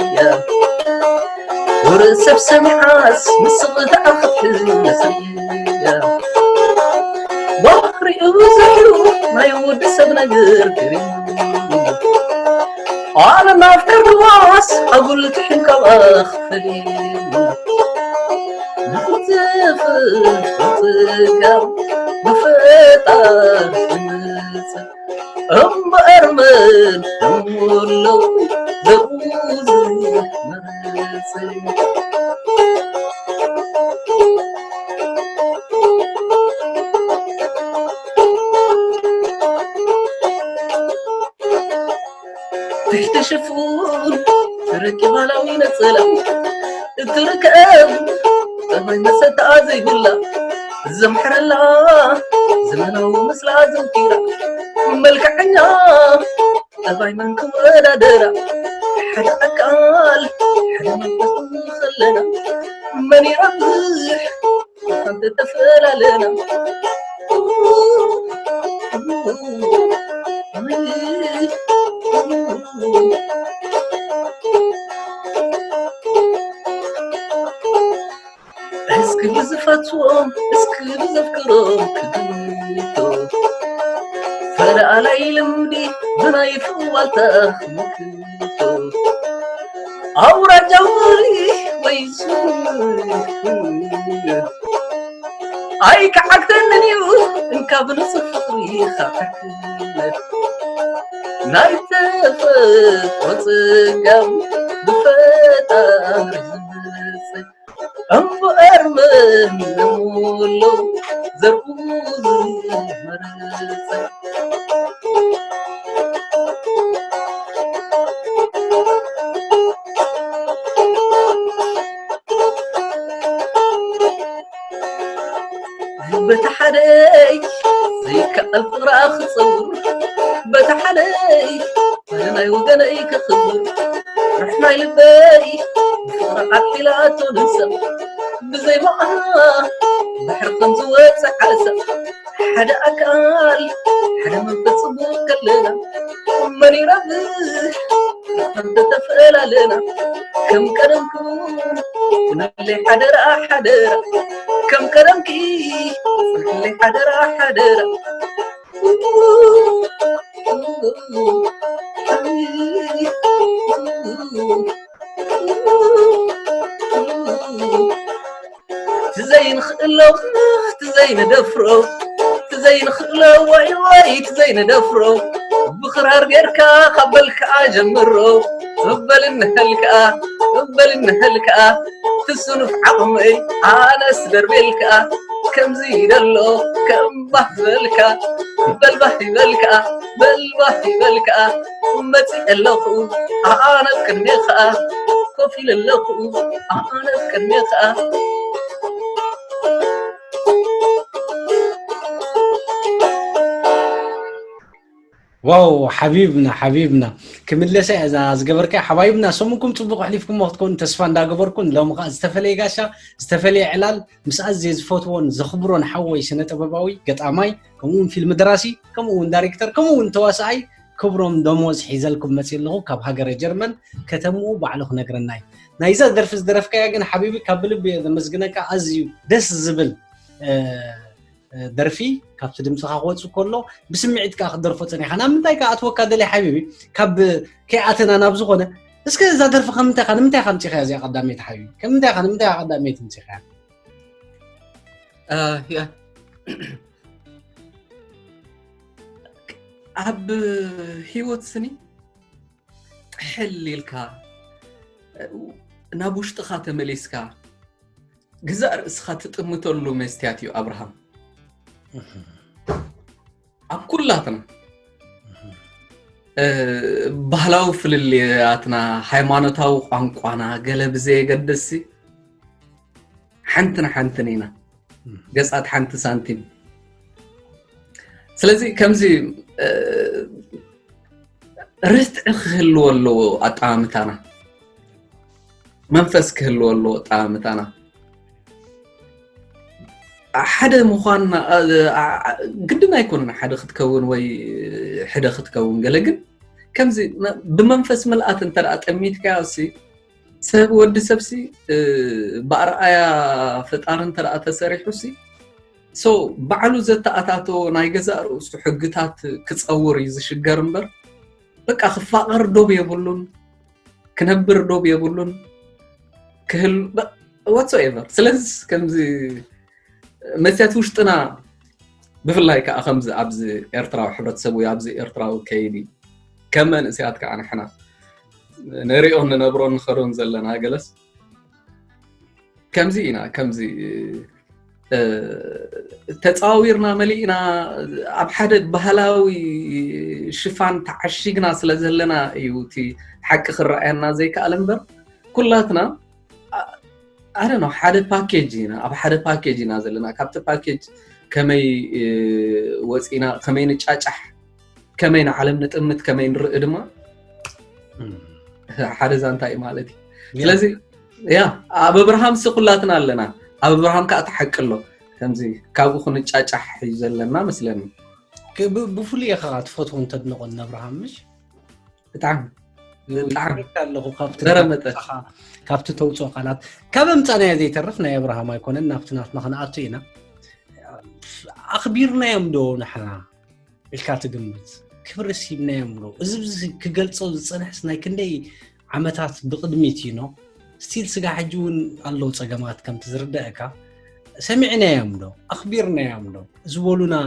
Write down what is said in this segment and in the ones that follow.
እያ። ወረ ሰብ ሰሚዓስ ምስቕ ደኣ ክትብል መስል እያ። ዋኽሪኡ ዘሎ ናይ ወዲ ሰብ ነገር ገሪም። ኣነ ናፍቀርክዋስ ኣጉል ትሕን ካብኣ ክፈል። ንኽትፍር ጽጋብ ብፈጣር ዝመጽእ እምበኣር መን እሞ ኣሎ ዘርኡ ዝመርጽ? ትሕቲ ሽፉን ትረኪ ባህላዊ ነጸላ እትርከብ ጠባይ መሰተኣ ዘይብላ ዘምሐረላ ዘመናዊ ምስላ ዘውቲራ መልክዐኛ ጠባይ መን ክወዳደራ ሓደ ኣካል ሓደ መንፈስ ከለና መን ይረብሕ እንተተፈላለና እስኪ ብዝፈትዎም እስኪ ብዘፍቅሮም ክግምቶ ፈለኣላይ ልምዲ ብናይ ፍዋልታ ክምክቶ ኣውራጃዊ ወይ ሱር ኣይከዓግተንን እዩ እንካ ብንጹር ፍቕሪ ኻዕክለት ናይ ተፈጥሮ ጸጋም ብፈጣሪ ዝመጽእ እምበኣር መን እሞ ኣሎ ዘርኡ ዝመረጸ? በቲ ሓደይ ዘይከኣል ፍቕራ ክጸውር በቲ ሓደይ ናይ ወገነይ ከኽብር ርሕናይ ልበይ ብፍቕሪ ዓጢላቶ ንሰብ ብዘይ ባዕላ ባሕሪ ከም ዝወፅእ ዓሳ ሓደ ኣካል ሓደ መንፈስ ጽቡቕ ከለና መን ይረብሕ እንተተፈላለና ከም ቀደምኩም ኩነለይ ሓደራ ሓደራ ከም ቀደምኪ ኩነለይ ሓደራ ሓደራ ትዘይንኽእሎ ትዘይንደፍሮ ትዘይንኽእሎ ወይ ወይ ትዘይንደፍሮ ብኽራር ጌርካ ካብ በልክዓ ጀምሮ እበል እንሀልክዓ እበል እንሀልክዓ ትስኑፍ ዓቕመይ ኣነስ ደርቤልክዓ ከምዚ ደሎ ከም ባህ በልካ በል ባህ ይበልክዓ በል ባህ ይበልክዓ መፂእ ኣለኹ ኣነ ቅድሜ ከዓ ኮፍ ኢለ ኣለኹ ኣነ ቅድሜ ከዓ ዋው ሓቢብና ሓቢብና ክምለሰ እዛ ዝገበርካ ሓባይብና ሰሙንኩም ፅቡቅ ኣሕሊፍኩሞ ክትኮኑ ተስፋ እንዳገበርኩን ሎሚ ከዓ ዝተፈለየ ጋሻ ዝተፈለየ ዕላል ምስ ኣዝየ ዝፈትዎን ዘኽብሮን ሓወይ ስነ ጥበባዊ ገጣማይ ከምኡውን ፊልም ደራሲ ከምኡውን ዳይሬክተር ከምኡውን ተዋሳኣይ ክብሮም ደሞዝ ሒዘልኩም መፅእ ኣለኹ ካብ ሃገረ ጀርመን ከተምኡ ባዕሉ ክነግረና እዩ ናይዛ ደርፊ ዝደረፍካያ ግን ሓቢቢ ካብ ብልቢ እየ ዘመስግነካ ኣዝዩ ደስ ዝብል ደርፊ ካብቲ ድምፅኻ ክወፅእ ከሎ ብስምዒት ከዓ ክትደርፎ ፀኒኻ ናብ ምንታይ ከዓ ኣትወካ ደልየ ሓቢቢ ካብ ከይኣተና ናብ ዝኾነ እስከ እዛ ደርፊ ከምንታይ ኻ ንምንታይ ኻ ምፅኻ እዚኣ ቀዳመይቲ ሓቢቢ ከምንታይ ኻ ንምንታይ ኻ ቀዳመይቲ ምፅኻ ኣብ ህይወት ስኒ ጥሕል ኢልካ ናብ ውሽጥኻ ተመሊስካ ግዛእ ርእስኻ ትጥምተሉ መስትያት እዩ ኣብርሃም ኣብ ኩላትና ባህላዊ ፍልልያትና ሃይማኖታዊ ቋንቋና ገለ ብዘየገድስ ሓንቲ ንሓንትን ኢና ገፃት ሓንቲ ሳንቲም ስለዚ ከምዚ ርትዒ ክህልዎ ኣለዎ ኣጠማምታና መንፈስ ክህልዎ ኣለዎ ኣጠማምታና ሓደ ምዃንና ግድን ኣይኮነን ሓደ ክትከውን ወይ ሕደ ክትከውን ገለ ግን ከምዚ ብመንፈስ ምልኣት እንተ ጠሚትካዮ ሲ ሰብ ወዲ ሰብሲ ብኣርኣያ ፈጣሪ እንተ ተሰሪሑ ሲ ባዕሉ ዘተኣታተዎ ናይ ገዛእ ርእሱ ሕግታት ክፀውር እዩ ዝሽገር እምበር በቃ ክፋቐር ዶብ የብሉን፣ ክነብር ዶብ የብሉን፣ ክህል whatsoever። ስለዚ ከምዚ መስትያት ውሽጥና ብፍላይ ከዓ ከምዚ ኣብዚ ኤርትራዊ ሕብረተሰብ ወይ ኣብዚ ኤርትራዊ ከይዲ ከም መንእሰያት ከዓ ንሕና ንሪኦ ንነብሮ ንኸዶን ዘለና ገለስ ከምዚ ኢና ከምዚ ተፃዊርና መሊእና ኣብ ሓደ ባህላዊ ሽፋን ተዓሺግና ስለ ዘለና እዩ እቲ ሓቂ ክረኣየና ዘይከኣል እምበር ኩላትና ኣደ ነው ሓደ ፓኬጅ ኢና ኣብ ሓደ ፓኬጅ ኢና ዘለና ካብቲ ፓኬጅ ከመይ ወፂና ከመይ ንጫጫሕ ከመይ ንዓለም ንጥምት ከመይ ንርኢ ድማ ሓደ ዛንታ እዩ ማለት እዩ ስለዚ ያ ኣብ ኣብርሃም ሲ ኩላትና ኣለና ኣብ ኣብርሃም ከዓ ተሓቂ ኣሎ ከምዚ ካብኡ ክንጫጫሕ እዩ ዘለና መስለኒ ብፍሉይ ኢኻ ትፈትዎ እንተድንቆ ኣብርሃም ምሽ ብጣዕሚ ብጣዕሚ ኣለኹ ካብቲ ተውፅኦ ቃላት ካብ ኣምፃናዮ ዘይተርፍ ናይ ኣብርሃም ኣይኮነን ናብቲ ናትና ክንኣቱ ኢና ኣኽቢርናዮም ዶ ንሕና ኢልካ ትግምት ክብሪ ሲብናዮም ዶ እዚ ክገልፆ ዝፀንሕስ ናይ ክንደይ ዓመታት ብቕድሚት እዩ ኖ ስቲል ስጋ ሕጂ እውን ኣለዉ ፀገማት ከምቲ ዝርደአካ ሰሚዕናዮም ዶ ኣኽቢርናዮም ዶ ዝበሉና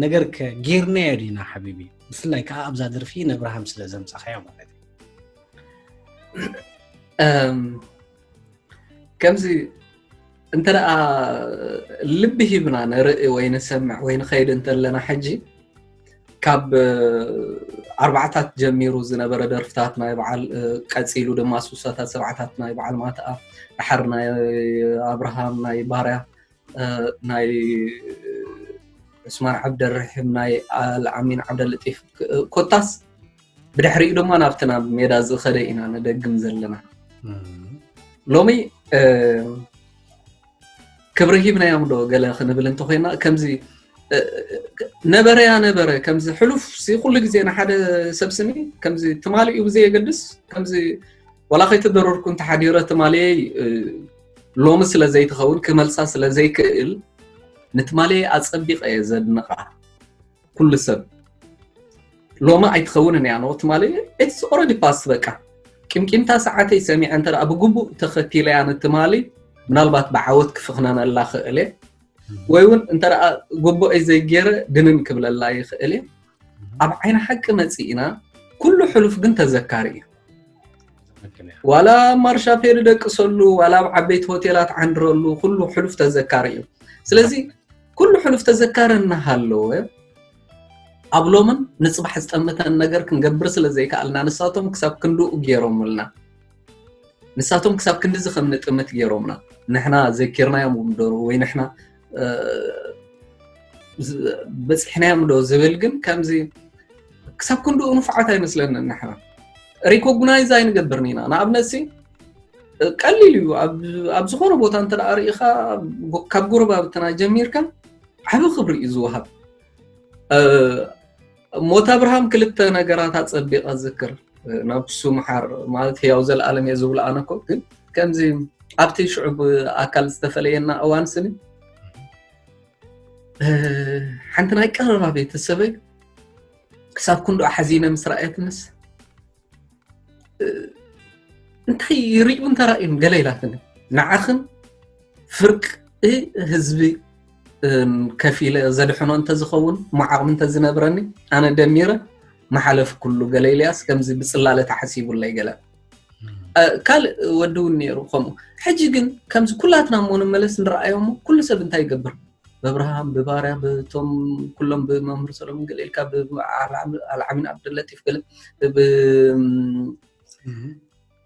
ነገር ከ ጌርናዮ ዲና ሓቢቢ ብፍላይ ከዓ ኣብዛ ደርፊ ነብርሃም ስለ ዘምፃኻዮ ማለት ከምዚ እንተ ደኣ ልቢ ሂብና ንርኢ ወይ ንሰምዕ ወይ ንኸይድ እንተለና ሕጂ ካብ ኣርባዕታት ጀሚሩ ዝነበረ ደርፍታት ናይ በዓል ቀፂሉ ድማ ስሳታት ሰብዓታት ናይ በዓል ማትኣ ድሓር ናይ ኣብርሃም ናይ ባርያ ናይ ዑስማን ዓብደርሒም ናይ ኣልዓሚን ዓብደልጢፍ ኮታስ ብድሕሪኡ ድማ ናብቲ ናብ ሜዳ ዝኸደ ኢና ንደግም ዘለና ሎሚ ክብሪ ሂብናዮም ዶ ገለ ክንብል እንተኮይና ከምዚ ነበረያ ነበረ ከምዚ ሕሉፍ ሲ ኩሉ ግዜ ንሓደ ሰብ ስኒ ከምዚ ትማሊ እዩ ብዘየገድስ ከምዚ ዋላ ከይተደረርኩ እንተሓዲረ ትማሊየይ ሎሚ ስለ ዘይትኸውን ክመልሳ ስለ ዘይክእል ንትማሊየይ ኣፀቢቀ እየ ዘድንቃ ኩሉ ሰብ ሎሚ ኣይትኸውንን እያ ነው ትማሊ it's already past በቃ ቂምቂምታ ሰዓተይ ሰሚዐ እንተ ብግቡእ ተኸቲለያ ንትማሊ ምናልባት ብዓወት ክፍኽነነላ ክእል እየ ወይ እውን እንተ ግቡአይ ዘይገይረ ድንን ክብለላ ይኽእል እየ ኣብ ዓይኒ ሓቂ መፂእና ኩሉ ሕሉፍ ግን ተዘካሪ እዩ ዋላ ማርሻ ፔሪ ደቅሰሉ ዋላ ኣብ ዓበይቲ ሆቴላት ዓንድረሉ ኩሉ ሕሉፍ ተዘካሪ እዩ ስለዚ ኩሉ ሕሉፍ ተዘካሪ እናሃለወ ኣብ ሎምን ንፅባሕ ዝጠምተን ነገር ክንገብር ስለ ዘይከኣልና ንሳቶም ክሳብ ክንድኡ ገይሮምልና ንሳቶም ክሳብ ክንድዚ ከም ንጥምት ገይሮምና ንሕና ዘኪርናዮም እምበሩ ወይ ንሕና በፂሕናዮም ዶ ዝብል ግን ከምዚ ክሳብ ክንድኡ ንፉዓት ኣይመስለንን ንሕና ሪኮግናይዝ ኣይንገብርን ኢና ንኣብነት ቀሊል እዩ ኣብ ዝኾነ ቦታ እንተ ርኢኻ ካብ ጎረባብትና ጀሚርካ ዓብ ክብሪ እዩ ዝወሃብ ሞት ኣብርሃም ክልተ ነገራት ኣፀቢቐ ዝክር ነብሱ ምሓር ማለት ህያው ዘለኣለም እየ ዝብሉ ኣነኮ ግን ከምዚ ኣብቲ ሽዑ ብኣካል ዝተፈለየና እዋን ስኒ ሓንቲ ናይ ቀረባ ቤተሰበይ ክሳብ ክንዶ ሓዚነ ምስ ረኣየትንስ እንታይ ይርእዩ እንተራእዩን ገለ ኢላትኒ ንዓኽን ፍርቂ ህዝቢ ከፊለ ዘድሕኖ እንተዝኸውን መዓቕሚ እንተዝነብረኒ ኣነ ደሚረ መሓለፍ ኩሉ ገለ ኢልያስ ከምዚ ብፅላለ ተሓሲቡለይ ገለ ካልእ ወዲ እውን ነይሩ ከምኡ ሕጂ ግን ከምዚ ኩላትና እሞ ንመለስ ንረኣዮ እሞ ኩሉ ሰብ እንታይ ይገብር ብኣብርሃም ብባርያ ብቶም ኩሎም ብመምህር ሰሎሞን ገለ ኢልካ ብኣልዓሚን ኣብደለጢፍ ገለ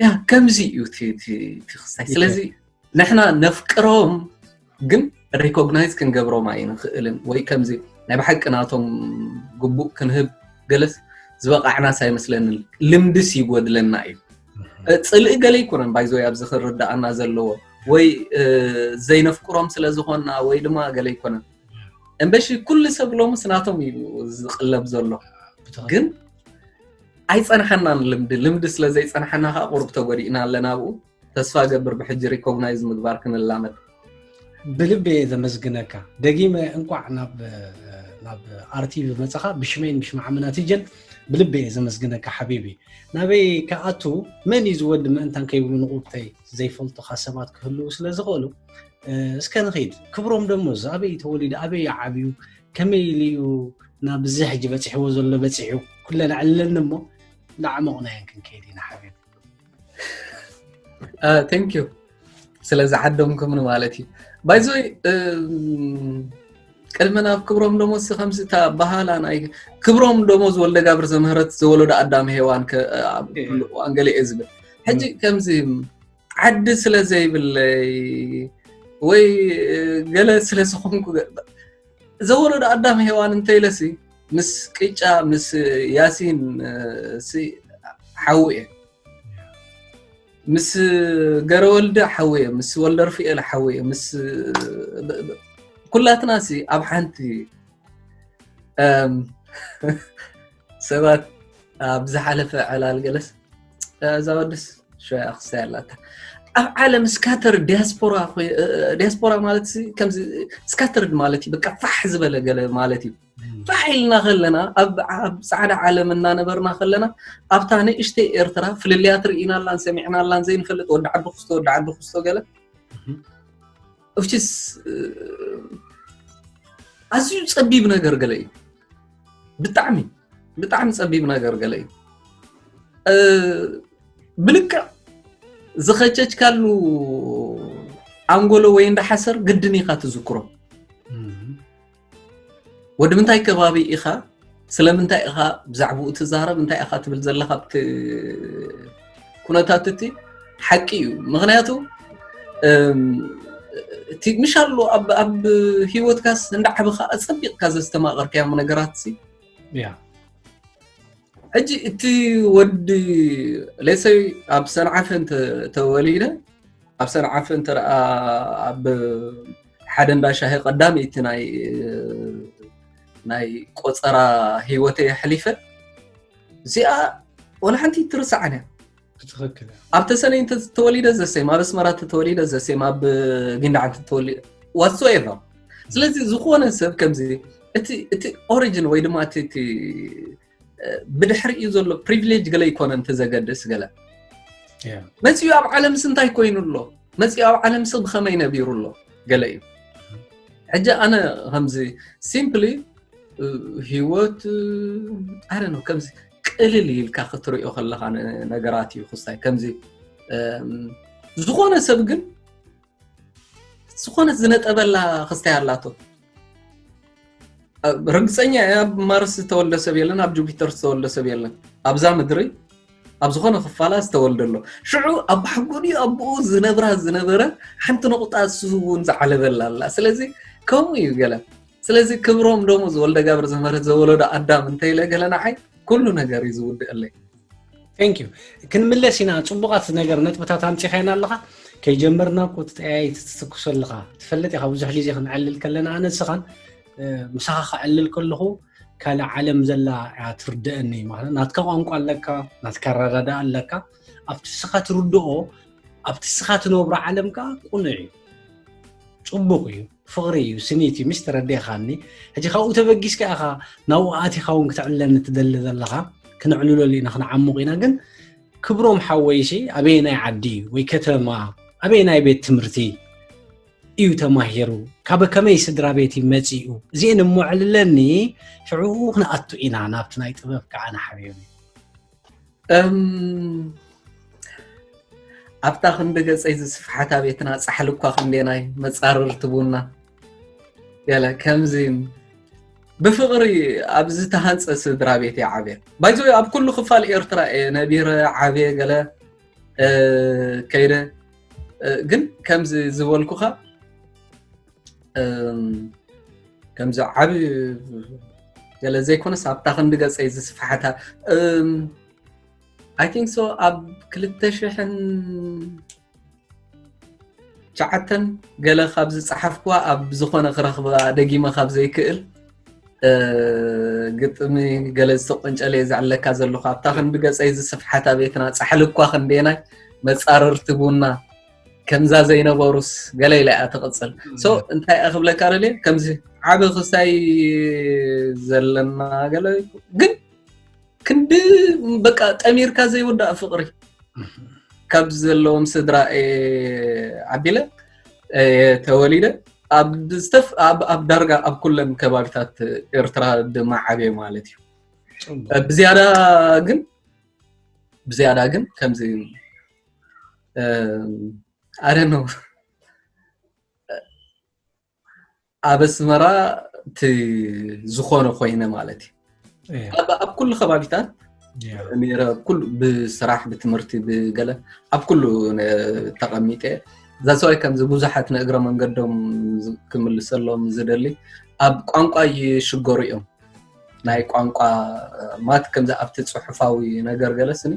ያ ከምዚ እዩ ክስታይ ስለዚ ንሕና ነፍቅሮም ግን ሪኮግናይዝ ክንገብሮም ኣይንኽእልን ወይ ከምዚ ናይ ብሓቂ ናቶም ግቡእ ክንህብ ገለስ ዝበቃዕናስ ኣይመስለንን ልምድስ ይጎድለና እዩ ፅልኢ ገለ ይኮነን ባይዞ ኣብዚ ክርዳኣና ዘለዎ ወይ ዘይነፍቅሮም ስለ ዝኾንና ወይ ድማ ገለ ይኮነን እምበሺ ኩሉ ሰብ ሎምስ ናቶም እዩ ዝቅለብ ዘሎ ግን ኣይጸንሓናን ልምዲ። ልምዲ ስለ ዘይጸንሓና ከዓ ቁሩብ ተጎዲእና ኣለና ኣብኡ። ተስፋ ገብር ብሕጂ ሪኮግናይዝ ምግባር ክንላመድ። ብልቢ እየ ዘመስግነካ። ደጊመ እንቋዕ ናብ ናብ ኣርቲ ብመጻኻ ብሽመይን ብሽም ዓምና ትጀን ብልቢ እየ ዘመስግነካ ሓቢቢ። ናበይ ከኣቱ መን እዩ ዝወዲ ምእንታን ከይብሉ ንቑብተይ ዘይፈልጡኻ ሰባት ክህልዉ ስለ ዝኽእሉ እስከ ንኺድ። ክብሮም ደሞዝ ኣበይ ተወሊዱ ኣበይ ዓብዩ ከመይ ኢሉ እዩ ናብዚ ሕጂ በፂሕዎ ዘሎ በፂሑ ኩለን ዕለኒ እሞ እንዳዓመቑናየን ክንከይድ ኢና ሓቢቢ። Thank you ስለ ዝዓደምኩምኒ ማለት እዩ። ባይዞይ ቅድሚ ናብ ክብሮም ደሞዝ ከምዚ እታ በሃላ ናይ ክብሮም ደሞዝ ወልደ ጋብር ዘምህረት ዘወለዶ ኣዳም ሄዋን እዋን ገለ እየ ዝብል ሕጂ ከምዚ ዓዲ ስለ ዘይብለይ ወይ ገለ ስለ ዝኾንኩ ዘወለዶ ኣዳም ሄዋን እንተይለሲ ምስ ቅጫ ምስ ያሲን ሓዊ እየ ምስ ገረወልደ ሓዊ እየ ምስ ወልደርፍኤል ሓዊ እየ ምስ ኩላትና ሲ ኣብ ሓንቲ ሰባት ኣብ ዝሓለፈ ዕላል ገለስ እዛ ወድስ ሸያ ክስታይ ኣላታ ኣብ ዓለም ስካተር ዲያስፖራ ዲያስፖራ ማለት ከምዚ ስካተርድ ማለት እዩ በቃ ፋሕ ዝበለ ገለ ማለት እዩ ፋሕ ኢልና ከለና ኣብ ፃዕዳ ዓለም እናነበርና ከለና ኣብታ ንእሽተይ ኤርትራ ፍልልያት ርኢናላን ሰሚዕናላን ዘይንፈልጥ ወዲ ዓዲ ክስቶ ወዲ ዓዲ ክስቶ ገለ እፍችስ ኣዝዩ ፀቢብ ነገር ገለ እዩ ብጣዕሚ ብጣዕሚ ፀቢብ ነገር ገለ እዩ ብልክዕ ዝኸቸችካሉ ኣንጎሎ ወይ እንዳ ሓሰር ግድን ኢኻ ትዝክሮ ወዲ ምንታይ ከባቢ ኢኻ ስለምንታይ ኢኻ ብዛዕባኡ ትዛረብ እንታይ ኢኻ ትብል ዘለኻ ኣብቲ ኩነታት እቲ ሓቂ እዩ ምክንያቱ እቲ ምሻሉ ኣብ ህይወትካስ እንዳዓበኻ ኣፀቢቕካ ዘስተማቐርካዮም ነገራት ሕጂ እቲ ወዲ ሌሰይ ኣብ ሰንዓፈ ተወሊደ ኣብ ሰንዓፈ እንተ ኣብ ሓደ እንዳ ሻሂ ቀዳመይቲ ናይ ናይ ቆፀራ ህይወተይ ኣሕሊፈ እዚኣ ወላ ሓንቲ ትርስዓን እያ ትኽክል ኣብ ተሰነይ እንተ ተወሊደ ዘሴም ኣብ ኣስመራ ተወሊደ ዘሴም ኣብ ጊንዳዕ ተወሊደ whatsoever ስለዚ ዝኾነ ሰብ ከምዚ እቲ እቲ ኦሪጅን ወይ ድማ እቲ ብድሕሪኡ ዘሎ ፕሪቪሌጅ ገለ ይኮነ እንተ ዘገድስ ገለ መፂኡ ኣብ ዓለምስ እንታይ ኮይኑ ኣሎ መፂኡ ኣብ ዓለምስ ብኸመይ ነቢሩ ኣሎ ገለ እዩ ሕጂ ኣነ ከምዚ ሲምፕሊ ህይወት ኣረ ነው ከምዚ ቅልል ኢልካ ክትሪኦ ከለካ ነገራት እዩ ክስታይ ከምዚ ዝኾነ ሰብ ግን ዝኾነት ዝነጠበላ ክስታይ ኣላቶ ርግፀኛ እያ ኣብ ማርስ ዝተወልደ ሰብ የለን ኣብ ጁፒተር ዝተወልደ ሰብ የለን ኣብዛ ምድሪ ኣብ ዝኾነ ክፋላ ዝተወልደ ኣሎ ሽዑ ኣብ ሓጎዲ ኣቦኡ ዝነብራ ዝነበረ ሓንቲ ነቑጣ እሱ እውን ዝዓለበላ ኣላ ስለዚ ከምኡ እዩ ገለ ስለዚ ክብሮም ደሞዝ ወልደ ጋብር ዘምህረት ዘወለዶ ኣዳም እንተይለ ገለ ንዓይ ኩሉ ነገር እዩ ዝውድእለይ Thank you ክንምለስ ኢና ፅቡቓት ነገር ነጥብታት ኣምፂኻይና ኣለኻ ከይጀመርና እኮ ትጠያይ ትትኩስ ኣለኻ ትፈልጥ ኢኻ ብዙሕ ግዜ ክንዕልል ከለና ኣነ ንስኻን ምሳኻ ክዕልል ከለኹ ካልእ ዓለም ዘላ እያ ትርድአኒ ማለት ናትካ ቋንቋ ኣለካ ናትካ ኣረዳድኣ ኣለካ ኣብቲ ንስኻ ትርድኦ ኣብቲ ንስኻ ትነብሮ ዓለም ከዓ ቁኑዕ እዩ ፅቡቕ እዩ ፍቕሪ እዩ ስኒት እዩ ምስ ተረዲእኻኒ ሕጂ ካብኡ ተበጊስካ ኢኻ ናብኡ ኣቲኻ እውን ክትዕለኒ ትደሊ ዘለኻ ክንዕልለሉ ኢና ክንዓሙቕ ኢና ግን ክብሮም ሓወይሲ ኣበየናይ ዓዲ እዩ ወይ ከተማ ኣበየናይ ቤት ትምህርቲ እዩ ተማሂሩ ካብ ከመይ ስድራ ቤት እዩ መፂኡ እዚአን እሞ ዕልለኒ ሽዑ ክንኣቱ ኢና ናብቲ ናይ ጥበብ ከዓ ንሓብዮኒ ኣብታ ክንዲ ገፀይ ዝስፍሓታ ቤትና ፃሕሊ እኳ ክንደናይ መፃርርቲ ቡና ገለ ከምዚ ብፍቕሪ ኣብ ዝተሃንፀ ስድራ ቤት እየ ዓብየ ባይዞ ኣብ ኩሉ ክፋል ኤርትራ እየ ነቢረ ዓብየ ገለ ከይደ ግን ከምዚ ዝበልኩኻ ከምዚ ዓብ ገለ ዘይኮነስ ኣብታ ክንዲ ገፀይ ዝስፍሓታ I think so ኣብ ክልተ ሽሕን ትሽዓተን ገለ ካብ ዝፀሓፍኩዋ ኣብ ዝኾነ ክረኽባ ደጊመ ካብ ዘይክእል ግጥሚ ገለ ዝተቆንጨለ እየ ዘዕለካ ዘለኹ። ኣብታ ክንዲ ገፀይ ዝስፍሓታ ቤትና ፃሕሊ እኳ ክንደየናይ መፃረርቲ ቡና ከምዛ ዘይነበሩስ ገለ ኢላ እያ ትቕፅል። ሶ እንታይ እያ ክብለካ ደልየ፣ ከምዚ ዓቢ ክስታይ ዘለና ገለ ግን ክንዲ በቃ ጠሚርካ ዘይውዳእ ፍቕሪ ካብ ዘለዎም ስድራ እየ ዓቢለ እየ ተወሊደ። ኣብ ዝተፍ ኣብ ኣብ ዳርጋ ኣብ ኩለን ከባቢታት ኤርትራ ድማ ዓብየ ማለት እዩ። ብዝያዳ ግን ብዝያዳ ግን ከምዚ ኣረ ነው ኣብ ኣስመራ እቲ ዝኾነ ኮይነ ማለት እዩ። ኣብ ኩሉ ከባቢታት ነረ ኩሉ ብስራሕ ብትምህርቲ ብገለ ኣብ ኩሉ ተቐሚጠ እዛ ሰብኣይ ከምዚ ብዙሓት ንእግረ መንገዶም ክምልሰሎም ዝደሊ ኣብ ቋንቋ ይሽገሩ እዮም። ናይ ቋንቋ ማት ከምዚ ኣብቲ ፅሑፋዊ ነገር ገለ ስኒ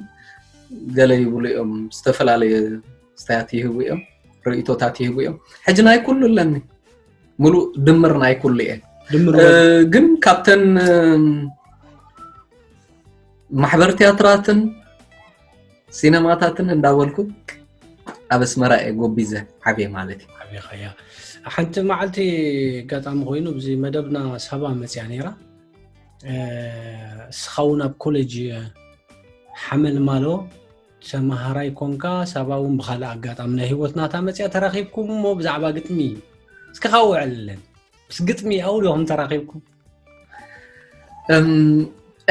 ገለ ይብሉ እዮም። ዝተፈላለየ ስታያት ይህቡ እዮም፣ ርእቶታት ይህቡ እዮም። ሕጂ ናይ ኩሉ ኣለኒ፣ ሙሉእ ድምር ናይ ኩሉ እየ። ድምር ግን ካብተን ማሕበር ቲያትራትን ሲነማታትን እንዳበልኩ ኣብ ኣስመራ እየ ጎቢዘ ዓብየ ማለት እዩ። ዓብኻ እያ። ሓንቲ መዓልቲ ኣጋጣሚ ኮይኑ ብዚ መደብና ሳባ መፅያ ነይራ። እስኻ እውን ኣብ ኮሌጅ ሓመልማሎ ተመሃራይ ኮንካ፣ ሳባ እውን ብኻልእ ኣጋጣሚ ናይ ህይወት ናታ መፅያ ተራኺብኩም እሞ ብዛዕባ ግጥሚ እስኪ ካብኡ ዕልለን። ምስ ግጥሚ ኣብኡ ዲኹም ተራኺብኩም?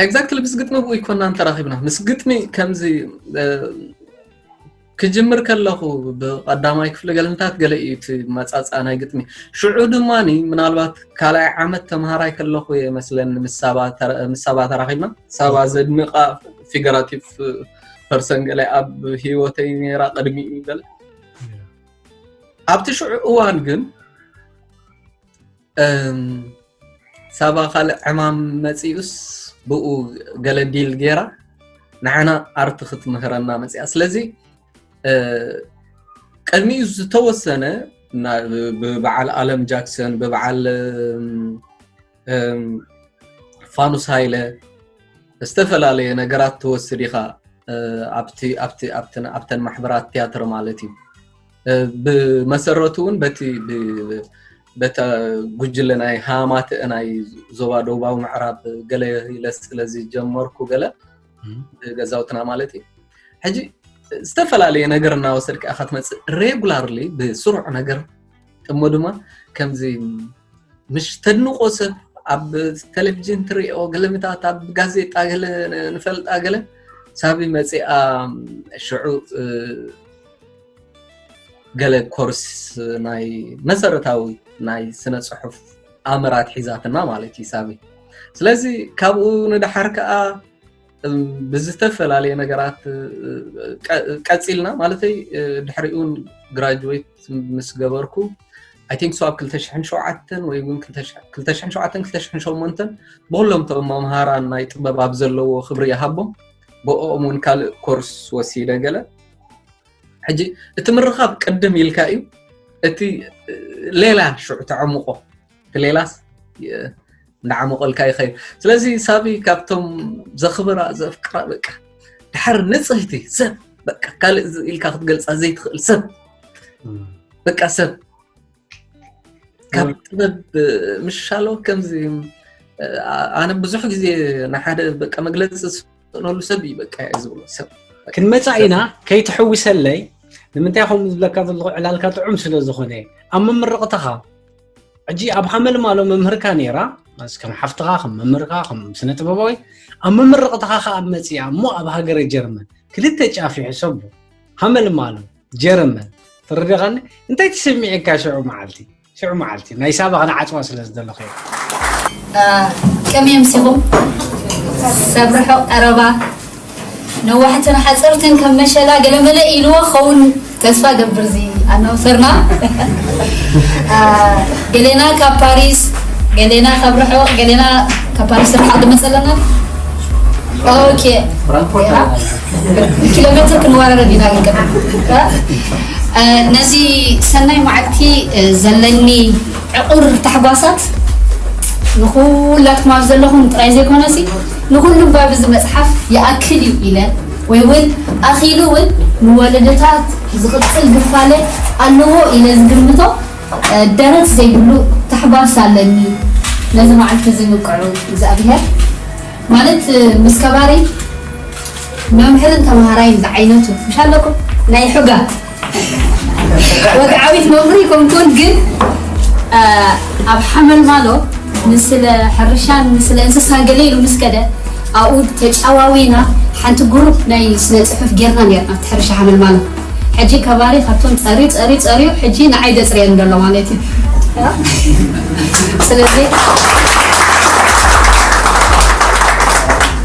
ኤግዛክትሊ ምስ ግጥሚ ብኡ ይኮናን ተራኺብና። ምስ ግጥሚ ከምዚ ክጅምር ከለኹ ብቀዳማይ ክፍሊ ገለንታት ገለ እዩ እቲ መጻጻ ናይ ግጥሚ። ሽዑ ድማ ምናልባት ካልኣይ ዓመት ተምሃራይ ከለኹ እየ መስለኒ ምስ ሳባ ተራኺብና። ሳባ ዘድንቃ ፊገራቲቭ ፐርሰን ገለ ኣብ ህይወተይ ነይራ ቅድሚኡ ገለ። ኣብቲ ሽዑ እዋን ግን ሳባ ካልእ ዕማም መፂኡስ ብኡ ገለ ዲል ገይራ ንዓና ኣርት ክትምህረና መፂኣ። ስለዚ ቅድሚኡ ዝተወሰነ ብበዓል ኣለም ጃክሰን ብበዓል ፋኑስ ሃይለ ዝተፈላለየ ነገራት ትወስድ ኢኻ ኣብቲ ኣብቲ ኣብተን ኣብተን ማሕበራት ቲያትር ማለት እዩ። ብመሰረቱ እውን በቲ በተ ጉጅለ ናይ ሃማትአ ናይ ዞባ ደቡባዊ ምዕራብ ገለ ኢለ ስለ ዝጀመርኩ ገለ ገዛውትና ማለት እዩ። ሕጂ ዝተፈላለየ ነገር እናወሰድካ ኢኻ ትመፅእ ሬጉላርሊ ብስሩዕ ነገር እሞ ድማ ከምዚ ምሽ ተድንቆ ሰብ ኣብ ቴሌቪዥን ትሪኦ ገለምታት ኣብ ጋዜጣ ገለ ንፈልጣ ገለ ሳቢ መፂኣ ሽዑ ገለ ኮርስ ናይ መሰረታዊ ናይ ስነ ፅሑፍ ኣምራት ሒዛትና ማለት እዩ ሳቢ። ስለዚ ካብኡ ንድሓር ከዓ ብዝተፈላለየ ነገራት ቀፂልና ማለተይ ድሕሪኡ ግራጅዌት ምስ ገበርኩ I think so ኣብ ክልተ ሽሕን ሸውዓተን ወይ እውን ክልተ ሽሕን ሸውዓተን ክልተ ሽሕን ሸሞንተን ብኩሎም ቶም መምሃራን ናይ ጥበብ ኣብ ዘለዎ ክብሪ ይሃቦም ብኦም እውን ካልእ ኮርስ ወሲደ ገለ ሕጂ እቲ ምርኻብ ቅድም ኢልካ እዩ እቲ ሌላ ሽዑ ተዕምቆ እቲ ሌላስ እንዳዓመቆልካ ይኸይድ። ስለዚ ሳቢ ካብቶም ዘኽብራ ዘፍቅራ በቃ ድሓር ንጽህቲ ሰብ በቃ ካልእ ኢልካ ክትገልጻ ዘይትኽእል ሰብ በቃ ሰብ ካብ ጥበብ ምሻሎ ከምዚ ኣነ ብዙሕ ግዜ ንሓደ በቃ መግለፂ ዝስእነሉ ሰብ እዩ በቃ ዝብሎ ሰብ ክንመፃ ኢና ከይትሕውሰለይ ንምንታይ ከምኡ ዝብለካ ዘለኹ ዕላልካ ጥዑም ስለ ዝኾነ ኣብ ምምርቕትኻ ሕጂ ኣብ ሃመልማሎ መምህርካ ነይራ ከም ሓፍትኻ ከም መምህርካ ከም ስነ ጥበባዊ ኣብ ምምርቕትኻ ከዓ መፅያ እሞ ኣብ ሃገረ ጀርመን ክልተ ጫፍ ይሕሰቡ ሃመልማሎ ጀርመን ትርድኻኒ እንታይ ትስምዒካ ሽዑ መዓልቲ ሽዑ መዓልቲ ናይ ሳባ ክነዓፅዋ ስለ ዝደለኹ ከመይ ኣምሲኹም ሰብ ርሑቕ ቀረባ ነዋሕትን ሓፀርትን ከም መሸላ ገለመለ ኢልዎ ኸውን ተስፋ ገብር እዚ ኣናውሰርና ገሌና ካብ ፓሪስ ገሌና ካብ ርሑቕ ገሌና ካብ ፓሪስ ርሓቕ ድመፀለና ኦኬ ኪሎ ሜትር ክንወራረድ ኢና ግን ነዚ ሰናይ መዓልቲ ዘለኒ ዕቑር ታሕጓሳት ንኹላትኩም ኣብ ዘለኹም ጥራይ ዘይኮነሲ ንኹሉም ባብ እዚ መፅሓፍ ይኣክል እዩ ኢለ ወይ እውን ኣኺሉ እውን ንወለደታት ዝቕፅል ግፋለ ኣለዎ ኢለ ዝግምቶ ደረት ዘይብሉ ታሕጓስ ኣለኒ። ነዚ መዓልቲ እዚ ምቅዑ እግዚኣብሔር ማለት ምስ ከባሪ መምህርን ተምሃራይን ዝዓይነቱ ምሽ ኣለኩም ናይ ሕጋ ወግዓዊት መምህር ይኮንኩን ግን ኣብ ሓመልማሎ ንስለ ሕርሻን ንስለ እንስሳን ገለ ኢሉ ምስ ከደ ኣብኡ ተጫዋዊና ሓንቲ ግሩፕ ናይ ስነ ፅሑፍ ጌርና ነርና ኣብቲ ሕርሻ ሓመልማሎ። ሕጂ ከባሪ ካብቶም ፀሪ ፀሪ ፀሪዩ ሕጂ ንዓይ ዘፅርየኒ ዘሎ ማለት እዩ። ስለዚ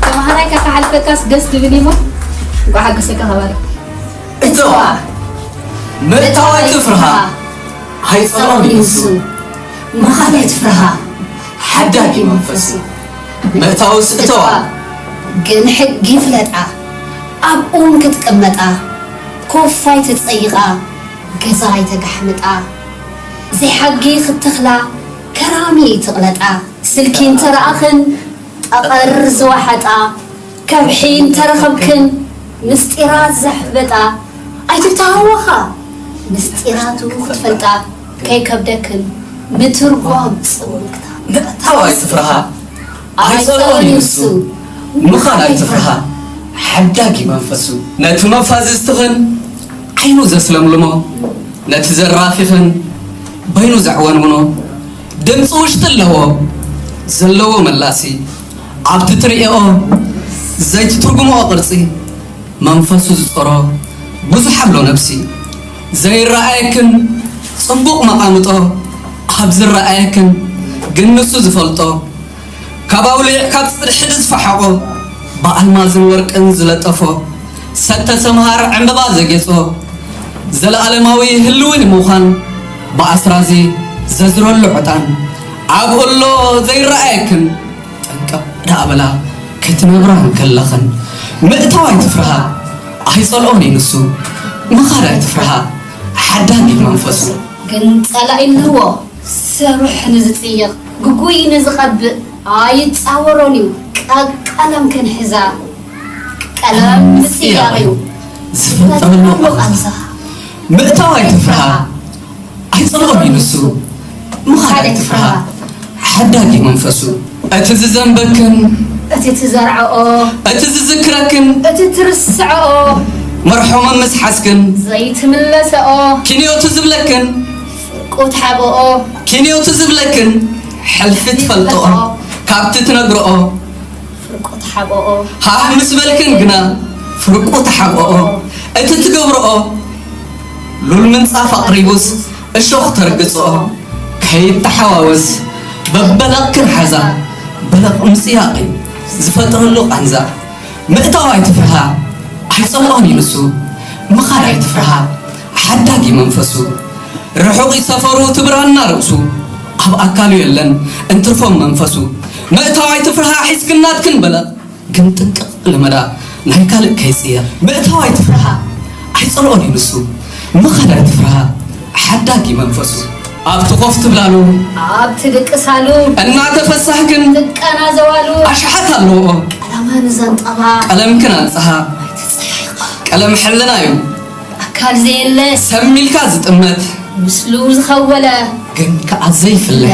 ተምሃራይ ካብ ሓልፈካስ ደስ ዝብል እሞ እንኳዕ ሓገሰካ ከባሪ። እተዋ ምእታው ኣይትፍርሃ ኣይጸልኦን እዩ ንሱ። ምኻድ ኣይትፍርሃ ሓዳጊ መንፈስ እዩ። ምእታውስ እተዋ ግን ሕጊ ፍለጣ ኣብኡ እውን ክትቅመጣ ኮፍ ኣይትጸይቓ ገዛ ኣይተጋሕምጣ ዘይሓጊ ክትተኽላ ከራሚ ይትቕለጣ ስልኪ እንተረኣኽን ጠቐር ዝወሓጣ ከብሒ እንተረኸብክን ምስጢራት ዘሕበጣ ኣይትተሃወኻ ምስጢራቱ ክትፈልጣ ከይከብደክን ምትርጓም ጽውርግታ ምእታው ኣይትፍርሃ ኣይጸልኦን እዩ ንሱ ምኻድ ኣይትፍርሃ ሓዳጊ መንፈሱ ነቲ መፋዝዝትኽን ዓይኑ ዘስለምልሞ ነቲ ዘራፊኽን በይኑ ዘዕወንውኖ ድምፂ ውሽጢ ኣለዎ ዘለዎ መላሲ ኣብቲ ትርእኦ ዘይትትርጉምኦ ቅርፂ መንፈሱ ዝፀሮ ብዙሕ ኣሎ ነብሲ ዘይረኣየክን ፅቡቕ መቓምጦ ኣብ ዝረኣየክን ግን ንሱ ዝፈልጦ ካብ ኣውሊዕ ካብ ፅድሕዲ ዝፈሓቖ ብኣልማዝን ወርቅን ዝለጠፎ ሰተ ሰምሃር ዕምበባ ዘጌጾ ዘለኣለማዊ ህልዊ ንምዃን ብኣስራዚ ዘዝረሉ ዕጣን ኣብኡ ኣሎ ዘይረኣየክን ጠንቀቕ ደኣ በላ ክትነብራ እንከለኽን ምእታው ኣይትፍርሃ ኣይጸልኦን እዩ ንሱ ምኻድ ኣይትፍርሃ ሓዳግ እዩ መንፈሱ። ግን ጸላኢ ኣለዎ ሰሩሕ ንዝጽይቕ ግጉይ ንዝቐብእ ኣይጻወሮን እዩ ቀለም ክንሕዛ ቀለም ምጽያቕ እዩ ዝፈጠረሉ ቃንዛ ምእታው ኣይትፍርሃ ኣይጸልኦን እዩ ንሱ ምኻድ ኣይትፍርሃ ሓዳግ እዩ መንፈሱ እቲ ዝዘንበክን እቲ ትዘርዐኦ እቲ ዝዝክረክን እቲ ትርስዐኦ መርሖምን ምስ ሓዝክን ዘይትምለሰኦ ኪንዮቱ ዝብለክን ፍርቁ ትሓብኦ ኪንዮቱ ዝብለክን ሕልፊ ትፈልጥኦ ካብቲ ትነግርኦ ፍርቁ ትሓብኦ ሃህ ምስ በልክን ግና ፍርቁ ትሓብኦ እቲ ትገብርኦ ሉል ምንጻፍ ኣቕሪቡስ እሾኽ ተርግጽኦ ከይተሓዋወስ በበለቕክን ሓዛ በለቕ ምጽያቕ እዩ ዝፈጥረሉ ቃንዛ ምእታው ኣይትፍርሃ ኣይጸልኦን እዩ ንሱ ምኻድ ኣይትፍርሃ ሓዳግ እዩ መንፈሱ ርሑቕ እዩ ሰፈሩ ትብራና ርእሱ ኣብ ኣካሉ የለን እንትርፎም መንፈሱ ምእታው ኣይትፍርሃ ሒዝክናትክን በለቕ ግን ጥንቅቕ ልመዳ ናይ ካልእ ከይጽየር ምእታው ኣይትፍርሃ ኣይጸልኦን እዩ ንሱ ምኻድ ኣይትፍርሃ ሓዳጊ መንፈሱ ኣብቲ ኮፍ ትብላሉ ኣብ ትድቅሳሉ እናተፈሳህክን ትቀናዘዋሉ ኣሽሓት ኣለዎ ቀለመን ዘንጠባ ቀለምክን ኣንጽሃ ቀለም ሕልና እዩ ኣካል ዘየለ ሰብ ሚልካ ዝጥመት ምስሉ ዝኸወለ ግን ከኣ ዘይፍለ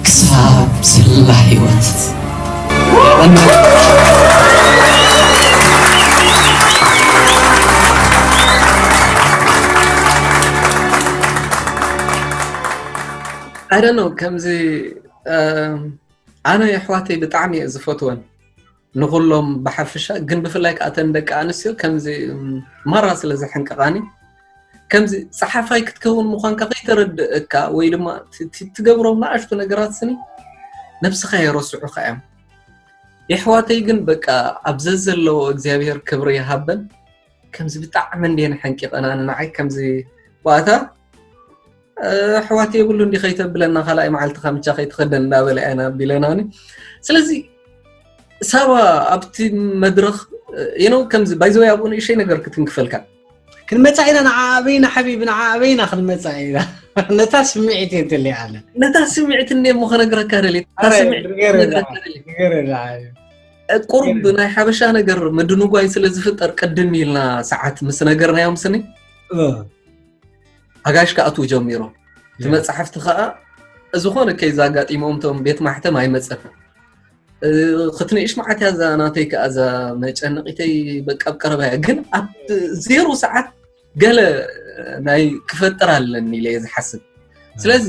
ክሳብ ዝላ ህይወት I don't know ከምዚ ኣነ የሕዋተይ ብጣዕሚ እየ ዝፈትወን ንኹሎም ብሓፈሻ ግን ብፍላይ ከዓ እተን ደቂ ኣንስትዮ ከምዚ ማራ ስለ ዘሕንቅቓኒ ከምዚ ፀሓፋይ ክትከውን ምዃንካ ከይተረድእካ ወይ ድማ ትገብሮም ንኣሽቱ ነገራት ስኒ ነብስኻ የረስዑኻ እዮም የሕዋተይ ግን በቃ ኣብ ዘዘለዎ እግዚኣብሔር ክብሪ ይሃበን ከምዚ ብጣዕሚ እንድየን ሓንቂቐናኒ ንዓይ ከምዚ ዋእታ ኣሕዋት የብሉ እንዲ ከይተብለና ካልኣይ መዓልቲ ካምቻ ከይትኸደን እንዳበለ እያ ኣቢለናኒ ስለዚ ሳባ ኣብቲ መድረኽ you know ከምዚ by the way ኣብኡ ንእሸይ ነገር ክትንክፈልካ ክንመጻ ኢና ንዓ ኣበይና ሓቢቢ ንዓ ኣበይና ክንመጻ ኢና ነታ ስምዒት እየ ደልየ ኣነ። ነታ ስምዒት እኔ እሞ ከነግረካ ደልየ እታ ኣረ፣ ስምዒት ንገረና፣ ከነግረካ ደልየ ንገረና። ቁሩብ ናይ ሓበሻ ነገር ምድንጓይ ስለ ዝፍጠር ቅድም ኢልና ሰዓት ምስ ነገርናዮም ስኒ እ፣ ኣጋሽ ክኣትዉ ጀሚሮም። እቲ ያ። መፅሓፍቲ ከዓ ዝኾነ ከይ ዘጋጢሞም እቶም ቤት ማሕተም ኣይመፀን። እ፣ ክትንእሽ መዓት እያ እዛ ናተይ ከዓ እዛ መጨነቂተይ በቃ ኣብ ቀረባ እያ። ግን ኣብ ዜሮ ሰዓት ገለ ናይ ክፈጥር ኣለኒ ኢለ እየ ዝሓስብ። ስለዚ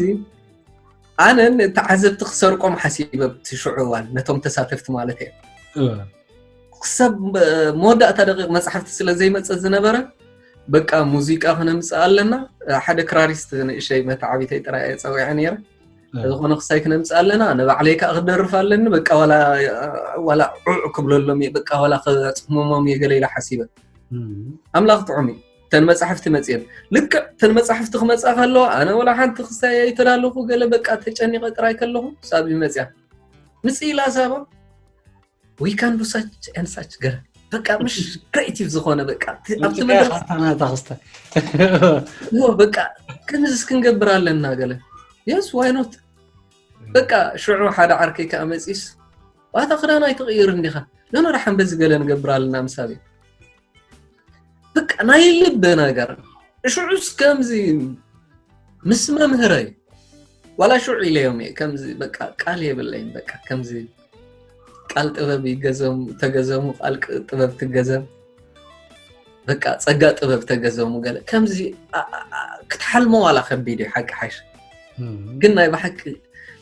ኣነ ንተዓዘብቲ ክሰርቆም ሓሲበ ኣብቲ ሽዑ እዋን ነቶም ተሳተፍቲ ማለት እየ። እ፣ ክሳብ መወዳእታ ደቂቕ መፅሓፍቲ ስለ ዘይመፀ ዝነበረ በቃ ሙዚቃ ክነምፅእ ኣለና። ሓደ ክራሪስት ንእሸይ መተዓቢተይ ጥራይ እየ ፀዊዐ ነይረ። እ። ዝኾነ ክሳይ ክነምፅእ ኣለና፣ ንባዕለይ ከዓ ክደርፍ ኣለኒ። በቃ ዋላ ዋላ ዑዕ ክብለሎም እየ፣ በቃ ዋላ ከፅምሞም እየ ገለ ኢለ ሓሲበ። እም፣ ኣምላኽ ጥዑም እዩ። ተን መጻሕፍቲ መጽየን ልክዕ ተን መጻሕፍቲ ክመጻ ከለዋ ኣነ ወላ ሓንቲ ክሳይ ኣይተላለኹ፣ ገለ በቃ ተጨኒቐ ጥራይ ከለኹ ሳቢ መጽያ። ምጽ ኢላ ሳባ we can do such and such ገለ በቃ ምሽ creative ዝኾነ በቃ እቲ- ኣብቲ ምርጫ መድረኽ ካታ ናታ ክስተ ኖ በቃ ከምዚ እስክንገብር ኣለና ገለ yes why not በቃ ሽዑ ሓደ ዓርከይ ከኣ መጺስ ዋታ ክዳን ኣይትቕይር እንዲኻ ኖኖ ደሓን በዚ ገለ ንገብር ኣለና ምሳብ በቃ ናይ ልብ ነገር ሽዑስ ከምዚ ምስ መምህረይ ዋላ ሽዑ ኢለዮም እየ ከምዚ በቃ ቃል የብለይን በቃ ከምዚ ቃል ጥበብ ይገዘሙ ተገዘሙ ቃል ቅ- ጥበብ ትገዘም በቃ ጸጋ ጥበብ ተገዘሙ ገለ ከምዚ ኣ- ኣ- ኣ- ክትሓልሞ ዋላ ከቢድ እዩ ሓቂ ሓሽ ግን ናይ ብሓቂ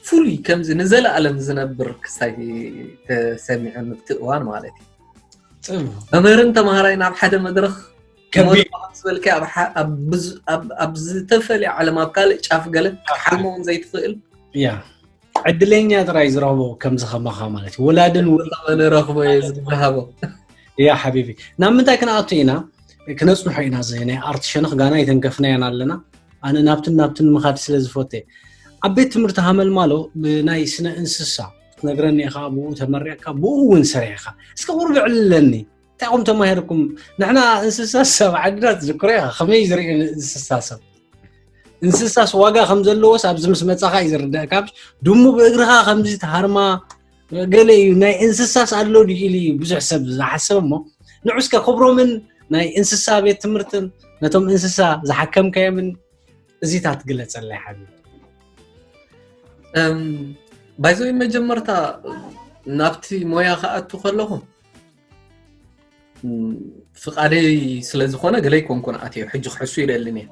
ፍሉይ ከምዚ ንዘለኣለም ዝነብር ክሳይ ተሰሚዑ ንብቲ እዋን ማለት እዩ ጽቡቅ መምህርን ተምሃራይ ናብ ሓደ መድረኽ ከቢድ ሞት ዝበልከ ኣብ ሓ- ኣብ ብዝ- ኣብ- ኣብ ዝተፈልየ ዓለም ኣብ ካልእ ጫፍ ገለ ክትሓልሞ እውን ዘይትኽእል ያ ዕድለኛ ጥራይ ዝረኽቦ ከምዚ ከማኻ ማለት እዩ ወላድን ውል ንረኽቦ እየ ዝሃቦ ያ ሓቢቢ ናብ ምንታይ ክንኣቱ ኢና ክነፅንሖ ኢና እዚ ናይ ኣርት ሸነኽ ጋና ይተንከፍናያን ኣለና ኣነ ናብትን ናብትን ምኻድ ስለ ዝፈተ ኣብ ቤት ትምህርቲ ሃመልማሎ ብናይ ስነ እንስሳ ክትነግረኒ ኢኻ ብኡ ተመሪቕካ ብኡ እውን ሰሪሕኻ እስከ ቁርብ ዕልለኒ እንታይ ኹም ተማሂርኩም ንሕና እንስሳ ሰብ ዓድና ትዝክሮ ኢኻ ከመይ ዝርእዩ እንስሳ ሰብ እንስሳስ ዋጋ ከም ዘለዎስ ኣብዚ ምስ መጻኻ እዩ ዝርዳእካ ድሙ ብእግርኻ ከምዚ ተሃርማ ገለ እዩ ናይ እንስሳስ ኣሎ ድዩ ኢሉ እዩ ብዙሕ ሰብ ዝሓስብ እሞ ንዑ እስከ ክብሮምን ናይ እንስሳ ቤት ትምህርትን ነቶም እንስሳ ዝሓከምካዮምን እዚታት ግለጸለይ ሓቢቢ ባይዘወይ መጀመርታ ናብቲ ሞያ ክኣቱ ከለኹ ፍቓደይ ስለ ዝኾነ ገለ ኣይኮንኩን ኣትዮ ሕጂ ክሕሱ ይደልን እየ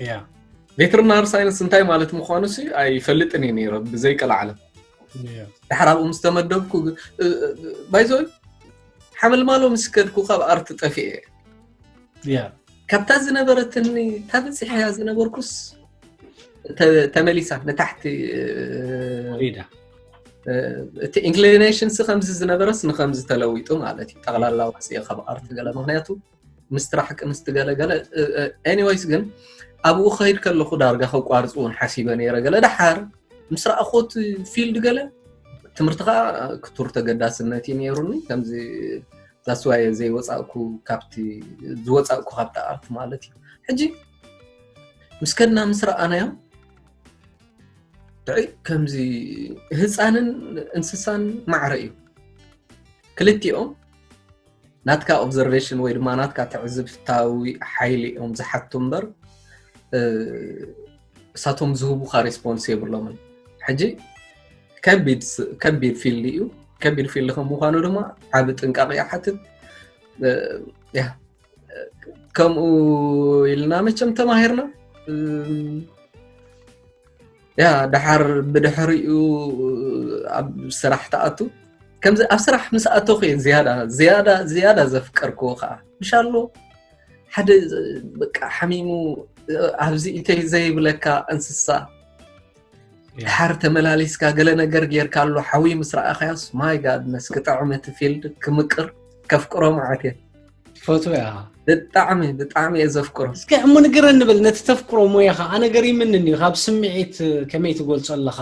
ያ ቬተርናር ሳይንስ እንታይ ማለት ምዃኑ ሲ ኣይፈልጥን እየ ነይረ ብዘይ ቀልዓለም ያ ድሕር ኣብኡ ምስ ተመደብኩ ባይዞይ ሓመልማሎ ምስ ከድኩ ካብ ኣርት ጠፊኤ እየ ያ ካብታ ዝነበረትኒ እታ በፂሐያ ዝነበርኩስ ተ- ተመሊሳ ንታሕቲ ወሪዳ እቲ ኢንክሊኔሽንስ ከምዚ ዝነበረስ ንከምዚ ተለዊጡ ማለት እዩ ጠቕላላ ወፅየ ካብ ኣርት ገለ ምክንያቱ ምስ ትራሕቂ ምስ ትገለገለ ኤኒወይስ ግን ኣብኡ ከይድ ከለኹ ዳርጋ ከቋርፁ እውን ሓሲበ ነይረ ገለ ደሓር ምስ ረኣኹት ፊልድ ገለ ትምህርቲ ከዓ ክቱር ተገዳስነት እዩ ነይሩኒ ከምዚ ዛስዋየ ዘይወፃእኩ ካብቲ ዝወፃእኩ ካብቲ ኣርት ማለት እዩ ሕጂ ምስ ከድና ምስ ረኣናዮ ጥዑይ ከምዚ ህፃንን እንስሳን ማዕረ እዩ ክልቲኦም ናትካ ኦብዘርቬሽን ወይ ድማ ናትካ ትዕዝብታዊ ሓይሊ እዮም ዝሓቱ እምበር እሳቶም ዝህቡካ ሬስፖንስ የብሎምን ሕጂ ከቢድ ፊልድ እዩ ከቢድ ፊልድ ከም ምኳኑ ድማ ዓብ ጥንቃቂ ይሓትት ከምኡ ኢልና መቸም ተማሂርና ያ ደሓር ብድሕሪኡ ኣብ ስራሕ ተኣቱ ከምዚ ኣብ ስራሕ ምስ ኣተኹ እየ ዝያዳ ዝያዳ ዝያዳ ዘፍቀርክዎ ከዓ ምሻሎ ሓደ በቃ ሓሚሙ ኣብዚ ኢተይ ዘይብለካ እንስሳ ድሓር ተመላሊስካ ገለ ነገር ጌርካ ኣሎ ሓዊ ምስ ረኣኻዮስ ማይ ጋድነስ ክጥዕም እቲ ፊልድ ክምቅር ከፍቅሮ መዓት እየ ትፈትዎ እያ ብጣዕሚ ብጣዕሚ እየ ዘፍቅሮ እስከ እሞ ንገረኒ በል ነቲ ተፍቅሮ ሞያኻ ኣነ ገሪምኒ እዩ ካብ ስምዒት ከመይ ትገልፆ ኣለኻ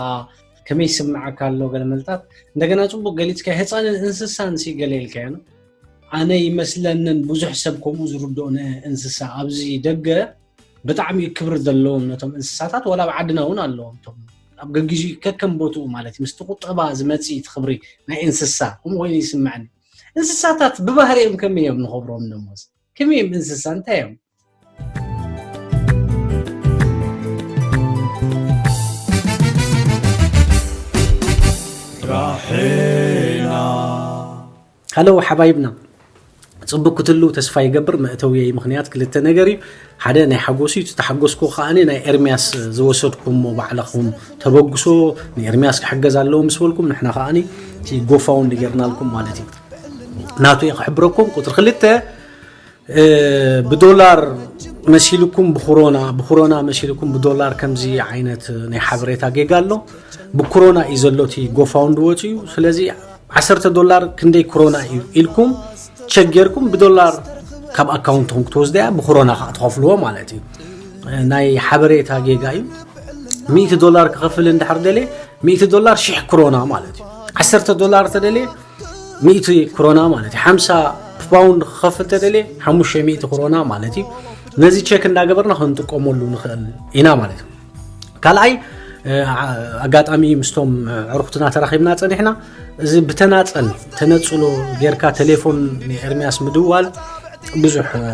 ከመይ ይስምዓካ ኣሎ ገለ መልታት እንደገና ፅቡቅ ገሊፅካ ህፃንን እንስሳን ሲ ገለ ኢልካዮ ኣነ ይመስለንን ብዙሕ ሰብ ከምኡ ዝርድኦ እንስሳ ኣብዚ ደገ ብጣዕሚ ክብሪ ዘለዎም ነቶም እንስሳታት፣ ዋላ ኣብ ዓድና እውን ኣለዎም። እቶም ኣብ ገጊዙ ከከም ቦትኡ ማለት እዩ፣ ምስቲ ቁጠባ ዝመጽእ እቲ ክብሪ ናይ እንስሳ ከምኡ ኮይኑ ይስምዐኒ። እንስሳታት ብባህሪኦም ከመይ እዮም ንኸብሮም ደሞዝ? ከመይ እዮም እንስሳ? እንታይ እዮም? ሃለው ሓባይብና፣ ጽቡቅ ክትሉ ተስፋ ይገብር። መእተውየይ ምኽንያት ክልተ ነገር እዩ። ሓደ ናይ ሓጎስ እዩ። እቲ ተሓጎስኩ ከኣኒ ናይ ኤርሚያስ ዝወሰድኩሞ ባዕልኹም ተበግሶ ንኤርሚያስ ክሕገዝ ኣለዎ ምስ በልኩም ንሕና ከኣኒ እቲ ጎፋውንድ ጌርናልኩም ማለት እዩ። ናቱ እየ ክሕብረኩም። ቁጽሪ ክልተ፣ እ፣ ብዶላር መሲልኩም ብኩሮና፣ ብኩሮና መሲልኩም ብዶላር ከምዚ ዓይነት ናይ ሓበሬታ ጌጋ ኣሎ። ብኩሮና እዩ ዘሎ እቲ ጎፋውንድ ወጺኡ። ስለዚ ዓሰርተ ዶላር ክንደይ ኩሮና እዩ ኢልኩም ቸክ ጌርኩም ብዶላር ካብ ኣካውንትኩም ክትወስድያ ብኩሮና ከዓ ትኸፍልዎ ማለት እዩ። ናይ ሓበሬታ ጌጋ እዩ። ሚእቲ ዶላር ክኸፍል እንድሕር ደልየ ሚእቲ ዶላር ሽሕ ኩሮና ማለት እዩ። ዓሰርተ ዶላር ተደልየ ሚእቲ ኩሮና ማለት እዩ። ሓምሳ ፓውንድ ክኸፍል ተደልየ ሓሙሽተ ሚእቲ ኩሮና ማለት እዩ። ነዚ ቸክ እንዳገበርና ክንጥቀመሉ ንኽእል ኢና ማለት እዩ። ካልኣይ፣ እ፣ ዓ-፣ ኣጋጣሚ ምስቶም፣ እ፣ ዕሩኽትና ተራኺብና ጸኒሕና፣ እዚ ብተናጸል ተነጽሎ ጌርካ ቴሌፎን ንኤርሚያስ ምድዋል ብዙሕ፣ እ፣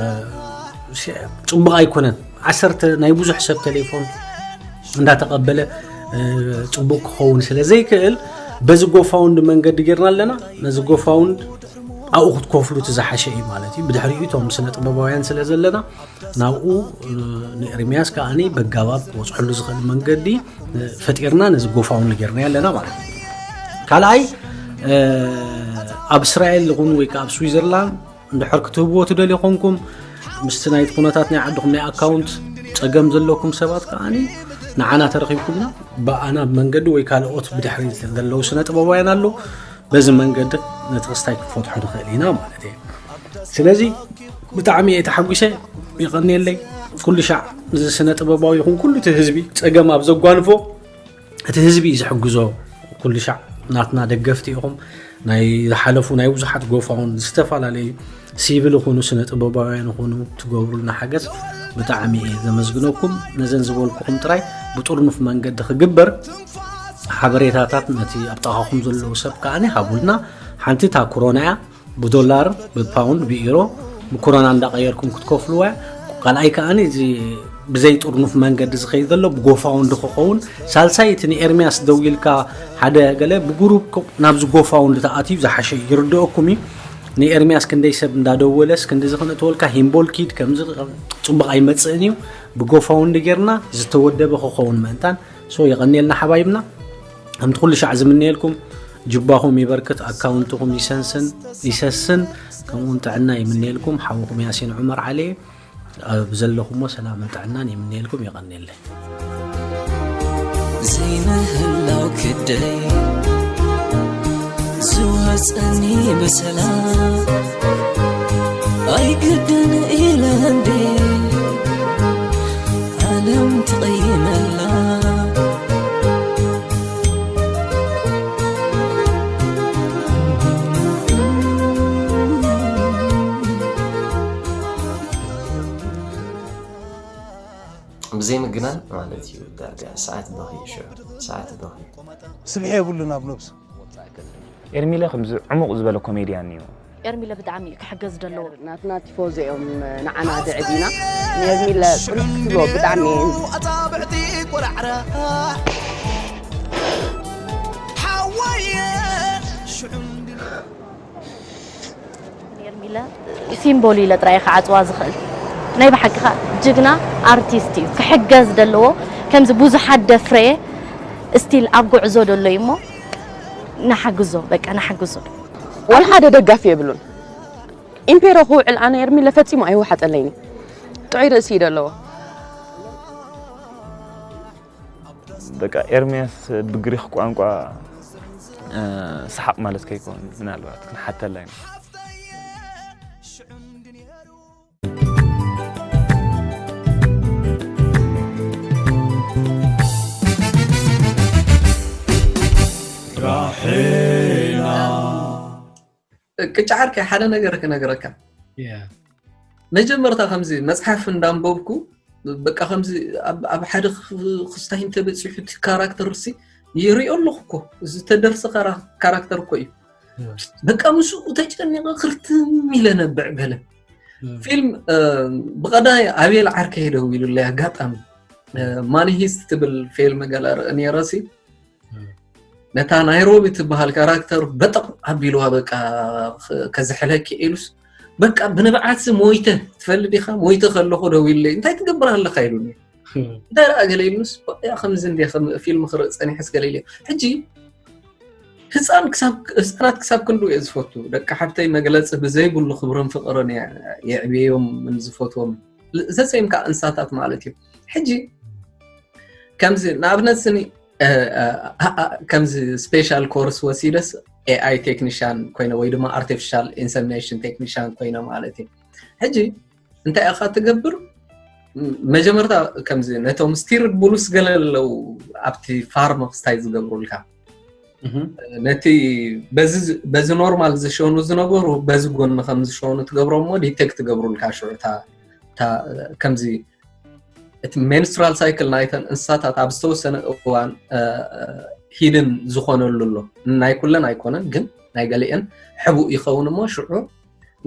ሲ-፣ ጽቡቕ ኣይኮነን። ዓሰርተ ናይ ብዙሕ ሰብ ቴሌፎን እንዳተቐበለ፣ እ፣ ጽቡቕ ክኸውን ስለ ዘይክእል በዚ ጎፋውንድ መንገዲ ጌርና ኣለና። ነዚ ጎፋውንድ ኣብኡ ክትከፍሉ እቲ ዝሓሸ እዩ ማለት እዩ። ብድሕሪኡ እቶም ስነ ጥበባውያን ስለ ዘለና ናብኡ፣ እ፣ ንኤርሚያስ ከኣኒ በጋባብ ክበጽሐሉ ዝኽእል መንገዲ፣ እ፣ ፈጢርና ነዚ ጎፋውንድ ጌርና ኣለና ማለት እዩ። ካልኣይ፣ እ፣ ኣብ እስራኤል ይኹን ወይ ከዓ ኣብ ስዊዘርላንድ እንድሕር ክትህብዎ ትደልዩ ኮንኩም ምስቲ ናይቲ ኩነታት ናይ ዓድኹም ናይ ኣካውንት ጸገም ዘለኩም ሰባት ከኣኒ ንዓና ተረኺብኩምና ብኣና መንገዲ ወይ ካልኦት ብድሕሪ ዘለዉ ስነ ጥበባውያን ኣለዉ። በዚ መንገዲ ነቲ ክስታይ ክንፈትሖ ንኽእል ኢና ማለት እዩ። ስለዚ ብጣዕሚ እየ ተሓጒሰ፣ ይቐንየለይ። ኩሉ ሻዕ እዚ ስነ ጥበባዊ ይኹን ኩሉ እቲ ህዝቢ ጸገም ኣብ ዘጓንፎ እቲ ህዝቢ እዩ ዝሕግዞ። ኩሉ ሻዕ ናትና ደገፍቲ ኢኹም። ናይ ዝሓለፉ ናይ ብዙሓት ጎፋውን ዝተፈላለዩ ሲቪል ይኹኑ ስነ ጥበባውያን ይኹኑ ትገብሩልና ሓገዝ ብጣዕሚ እየ ዘመስግነኩም። ነዘን ዝበልኩኹም ጥራይ ብጥርኑፍ መንገዲ ክግበር ሓበሬታታት ነቲ ኣብ ጥቓኹም ዘለዉ ሰብ ከኣ ሃቡልና። ሓንቲ እታ ኩሮና እያ፣ ብዶላር፣ ብፓውንድ፣ ብኢሮ፣ ብኩሮና እንዳቐየርኩም ክትከፍልዋ እያ። ካልኣይ ከኣ እዚ ብዘይ ጥርኑፍ መንገዲ ዝኸይድ ዘሎ ብጎፋውንድ ክኸውን፣ ሳልሳይ እቲ ንኤርሚያስ ደዊልካ ሓደ ገለ ብግሩፕ ኮ-፣ ናብዚ ጎፋውንድ ተኣትዩ ዝሓሸ ይርድኦኩም እዩ። ንኤርሚያስ ክንደይ ሰብ እንዳደወለስ ክንዲ ዝኽንእተወልካ ሂምቦል ኪድ ከምዚ ጽቡቕ ኣይመጽእን እዩ። ብጎፋውንድ ጌርና ዝተወደበ ክኸውን ምእንታን። ሶ የቐንየልና ሓባይብና። ከምቲ ኩሉ ሻዕ ዝምነየልኩም ጅባኹም ይበርክት፣ ኣካውንትኹም ይሰንስን ይሰስን፣ ከምኡውን ጥዕና ይምነየልኩም። ሓውኹም ያሲን ዑመር ዓሊ ኣብ ዘለኹሞ ሰላምን ጥዕናን ይምነየልኩም። የቐንየለይ። ዘይምህላው ክደይ ዝወፀኒ ብሰላም ኣይግድን ኢለ እንዴ ዓለም ትቕይመላ። ብዘይ ምግናን ማለት እዩ። ዳርጋ ሰዓት በኺ ሽዑ ሰዓት በኺ። ስብሒ የብሉን ኣብ ነብሱ። ኤርሚለ ከምዚ ዕሙቕ ዝበለ ኮሜድያን እዩ። ኤርሚለ ብጣዕሚ እዩ ክሕገዝ ዘለዎ። ናትና ቲፎዞ እዮም ንዓና ዘዕብዩና። ንኤርሚለ ቁልሕ ክትብሎ ብጣዕሚ እየ። ኣጻብዕቲ ቆላዕራ ሓወየ ሽዑ ኤርሚለ ሲምቦል ኢለ ጥራይ ክዓጽዋ ዝኽእል። ናይ ብሓቂ ኸኣ ጅግና ኣርቲስት እዩ። ክሕገዝ ዘለዎ ከምዚ ብዙሓት ደፍረየ ስቲል ኣብ ጉዕዞ ደሎ እዩ እሞ ንሓግዞ፣ በቃ ንሓግዞ። ወላ ሓደ ደጋፊ የብሉን። ኢምፔሮ ክውዕል ኣነ ኤርሚለ ፈጺሙ ኣይወሓጠለይን። ጥዑይ ርእሲ እዩ ዘለዎ። በቃ ኤርሚያስ ብግሪኽ ቋንቋ፣ እ፣ ሰሓቕ ማለት ከይኮን ምናልባት ክንሓተላ ኢና። ራሄና። ቅጫ ዓርከይ ሓደ ነገር ክነግረካ። ያ። መጀመርታ ከምዚ መጽሓፍ እንዳንበብኩ በቃ ከምዚ ኣብ ሓደ ክስታይ እንተበፂሑ እቲ ካራክተር ሲ ይሪኦ ኣለኹ እኮ። ዝተደርሰ ካራክተር እኮ እዩ። በቃ ምስኡ ተጨኒቐ ክርትም ኢለ ነብዕ ገለ። ፊልም ብቐዳይ ኣቤል ዓርከይ ደዊሉለይ ኣጋጣሚ። ማኒሂስት ትብል ፊልም ገለ ርኢ ነይረ ሲ ነታ ናይሮቢ ትበሃል ካራክተር በጠቕ ኣቢልዋ በቃ ከዝሕለኪ ኢሉስ በቃ ብንብዓት ሞይተ ትፈልጥ ኢኻ ሞይተ ከለኹ ደው ኢለይ እንታይ ትገብር ኣለኻ ኢሉኒ እንታይ ደኣ ገለ ኢሉስ ያ ከምዚ እንደ ፊልም ክርኢ ጸኒሐስ ገለ ኢለ ሕጂ ህፃን ክሳብ ህፃናት ክሳብ ክንዱ እየ ዝፈቱ ደቂ ሓብተይ መግለፂ ብዘይብሉ ክብርን ፍቅርን የዕብዮም ዝፈትዎም ዘፀይም ከዓ እንስሳታት ማለት እዩ ሕጂ ከምዚ ንኣብነት ስኒ ከምዚ special course ወሲደስ AI technician ኮይነ ወይ ድማ artificial insemination technician ኮይነ ማለት እዩ ሕጂ እንታይ ኢኻ ትገብር መጀመርታ ከምዚ ነቶም sterile bulls ገለ ኣለዉ ኣብቲ farm ክስታይ ዝገብሩልካ ነቲ በዚ normal ዝሸኑ ዝነበሩ በዚ ጎኒ ከም ዝሸኑ ትገብሮም ሞ detect ትገብሩልካ ሽዑ ከምዚ እቲ menstrual cycle ናይተን እንስሳታት ኣብ ዝተወሰነ እዋን hidden ዝኾነሉ ኣሎ ናይ ኩለን ኣይኮነን ግን ናይ ገሊአን ሕቡእ ይኸውን እሞ ሽዑ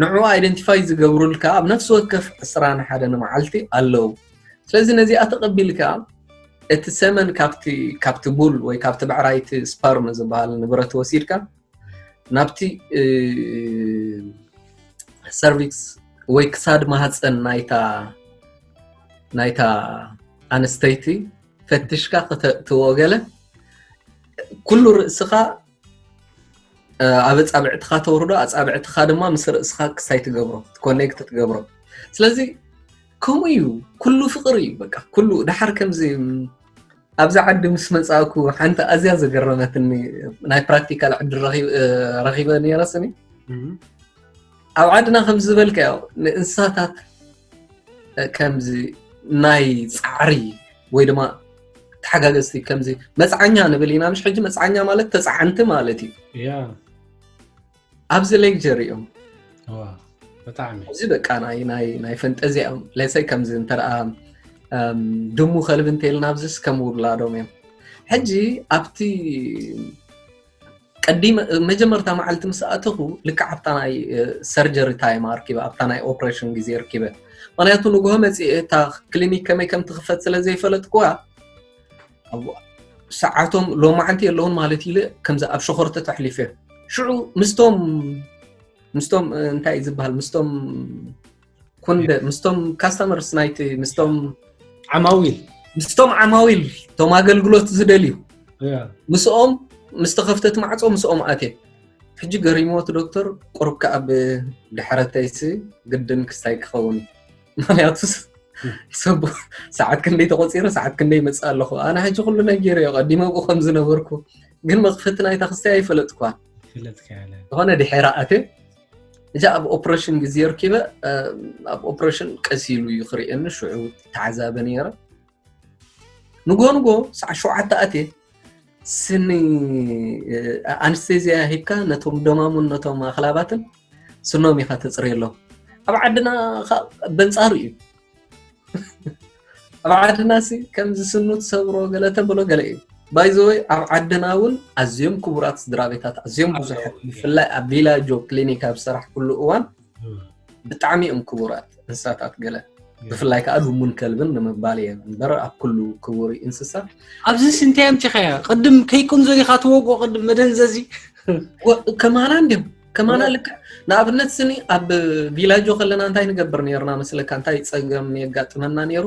ንዕኡ identify ዝገብሩልካ ኣብ ነፍሲ ወከፍ ዕስራን ሓደን መዓልቲ ኣለዉ ስለዚ ነዚኣ ተቐቢልካ እቲ semen ካብቲ ካብቲ bull ወይ ካብቲ ብዕራይቲ sperm ዝበሃል ንብረት ወሲድካ ናብቲ cervix ወይ ክሳድ ማህፀን ናይታ ናይታ ኣንስተይቲ ፈትሽካ ከተእትዎ ገለ ኩሉ ርእስኻ ኣብ ኣጻብዕትኻ ተውርዶ ኣጻብዕትኻ ድማ ምስ ርእስኻ ክሳይ ትገብሮ connect ትገብሮ ስለዚ ከምኡ እዩ ኩሉ ፍቅሪ እዩ በቃ ኩሉ ድሓር ከምዚ ኣብዚ ዓዲ ምስ መጻእኩ ሓንቲ ኣዝያ ዘገረመትኒ ናይ practical ዕድል ረኺበ ነይረ ስኒ ኣብ ዓድና ከም ዝበልካዮ ንእንስሳታት ከምዚ ናይ ጻዕሪ ወይ ድማ ተሓጋገዝቲ ከምዚ መጽዓኛ ንብል ኢና ምሽ ሕጂ መጽዓኛ ማለት ተጻዓንቲ ማለት እዩ ኣብዚ ሌክቸር እዮም ብጣዕሚ እዚ በቃ ናይ ናይ ናይ ፈንጠዚያ እዮም ለሰይ ከምዚ እንተ ድሙ ከልቢ እንተልና ኣብዚስ ከም ውላዶም እዮም ሕጂ ኣብቲ ቀዲመ መጀመርታ መዓልቲ ምስ ኣተኹ ልክዕ ኣብታ ናይ ሰርጀሪ ታይም ኣርኪበ ኣብታ ናይ ኦፕሬሽን ግዜ ርኪበ ምክንያቱ ንግሆ መፅእ እታ ክሊኒክ ከመይ ከም ትኽፈት ስለ ዘይፈለጥኩዋ ሰዓቶም ሎማዓንቲ የለውን ማለት ኢለ ከምዚ ኣብ ሸኾርተ ተሕሊፈ ሽዑ ምስቶም ምስቶም እንታይ ዝበሃል ምስቶም ኩንደ ምስቶም ካስተመርስ ናይቲ ምስቶም ዓማዊል ምስቶም ዓማዊል እቶም ኣገልግሎት ዝደልዩ ምስኦም ምስ ተኸፍተት ማዕፆ ምስኦም ኣትየ ሕጂ ገሪሞት ዶክተር ቁሩብ ከዓ ብድሕረተይሲ ግድን ክስታይ ክኸውን እዩ ምክንያቱስ ሰብ ሰዓት ክንደይ ተቆፂረ ሰዓት ክንደይ ይመፅእ ኣለኹ ኣነ ሕጂ ኩሉ ነጊረ ዮ ቀዲመ ብኡ ከም ዝነበርኩ ግን መኽፈቲ ናይታ ክስታይ ኣይፈለጥኳን ዝኾነ ድሕረ ኣትየ እዛ ኣብ ኦፕሬሽን ግዜ ርኪበ ኣብ ኦፕሬሽን ቀስ ኢሉ እዩ ክርእየኒ ሽዑ ተዓዛበ ነይረ ንጎ ንጎ ሰዓ ሸውዓተ ኣትየ ስኒ ኣንስቴዝያ ሂብካ ነቶም ደማሙን ነቶም ኣኽላባትን ስኖም ኢኻ ተፅርየሎም ኣብ ዓድና በንፃሩ እዩ ኣብ ዓድና ሲ ከምዚ ስኑ ትሰብሮ ገለ ተብሎ ገለ እዩ ባይዘወይ ኣብ ዓድና እውን ኣዝዮም ክቡራት ስድራ ቤታት ኣዝዮም ብዙሓት ብፍላይ ኣብ ቪላጆ ክሊኒክ ኣብ ሰራሕ ኩሉ እዋን ብጣዕሚ እዮም ክቡራት እንስሳታት ገለ ብፍላይ ከዓ ድሙን ከልብን ንምባል እየ እምበር ኣብ ኩሉ ክቡር እንስሳ ኣብዚስ እንታይ ኣምፂኻያ ቅድም ከይቁንዞ ዲኻ ትወቅኦ ቅድም መደንዘዚ ከማና እንዲም ከማና ልክዕ ንኣብነት ስኒ ኣብ ቪላጆ ከለና እንታይ ንገብር ነርና መስለካ እንታይ ፀገም የጋጥመና ነይሩ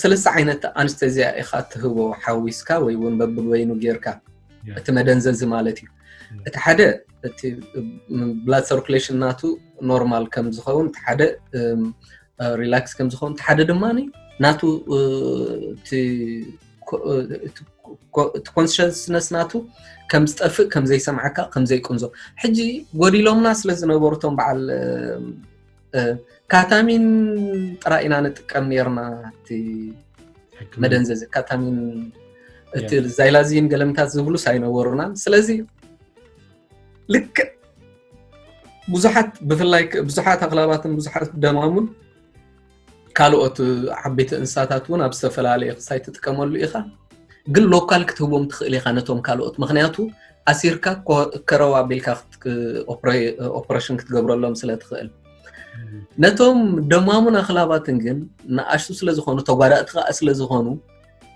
ሰለስተ ዓይነት ኣንስተዚያ ኢኻ ትህቦ ሓዊስካ ወይ እውን በብበይኑ ጌርካ እቲ መደንዘዚ ማለት እዩ እቲ ሓደ እቲ ብላድ ሰርኩሌሽን ናቱ ኖርማል ከም ዝኸውን እቲ ሓደ ሪላክስ ከም ዝኸውን እቲ ሓደ ድማ ናቱ እቲ ኮንሽስነስ ናቱ ከም ዝጠፍእ ከም ዘይሰምዓካ ከም ዘይቅንዞ ሕጂ ጎዲሎምና ስለ ዝነበሩ እቶም በዓል ካታሚን ጥራይ ኢና ንጥቀም ነርና እቲ መደንዘዚ ካታሚን እቲ ዛይላዚን ገለምታት ዝብሉስ ኣይነበሩናን ስለዚ ልክዕ ብዙሓት ብፍላይ ብዙሓት ኣኽላባትን ብዙሓት ደማሙን ካልኦት ዓበይቲ እንስሳታት እውን ኣብ ዝተፈላለየ ክሳይ ትጥቀመሉ ኢኻ። ግን ሎካል ክትህቦም ትኽእል ኢኻ ነቶም ካልኦት፣ ምክንያቱ ኣሲርካ ኮ- ከረው ኣቢልካ ክት- ኦፕሬ- ኦፕሬሽን ክትገብረሎም ስለ ትኽእል። ነቶም ደማሙን ኣኽላባትን ግን ንኣሽቱ ስለ ዝኾኑ፣ ተጓዳእቲ ከዓ ስለ ዝኾኑ፣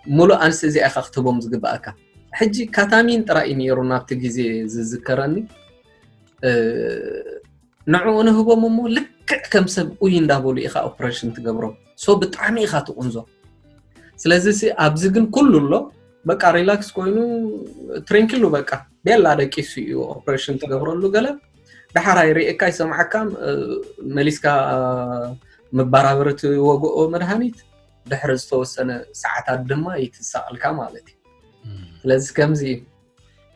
ሙሉእ ኣንስቲ እዚኣ ኢኻ ክትህቦም ዝግብኣካ። ሕጂ ካታሚን ጥራይ እዩ ነይሩ ናብቲ ግዜ ዝዝከረኒ። ንዕኡ ንህቦም እሞ ልክዕ ከም ሰብ ኡይ እንዳበሉ ኢኻ ኦፕሬሽን ትገብሮም። ሶ ብጣዕሚ ኢኻ ትቁንዞ። ስለዚ ሲ ኣብዚ ግን ኩሉ ኣሎ። በቃ ሪላክስ ኮይኑ ትሪንክሉ በቃ ቤላ ደቂሱ እዩ ኦፕሬሽን ትገብረሉ። ገለ ደሓር ኣይርእየካ ይሰምዓካ፣ መሊስካ መባራበሪ ትወግኦ መድሃኒት ድሕሪ ዝተወሰነ ሰዓታት ድማ ይትሳቕልካ ማለት እዩ። ስለዚ ከምዚ እዩ።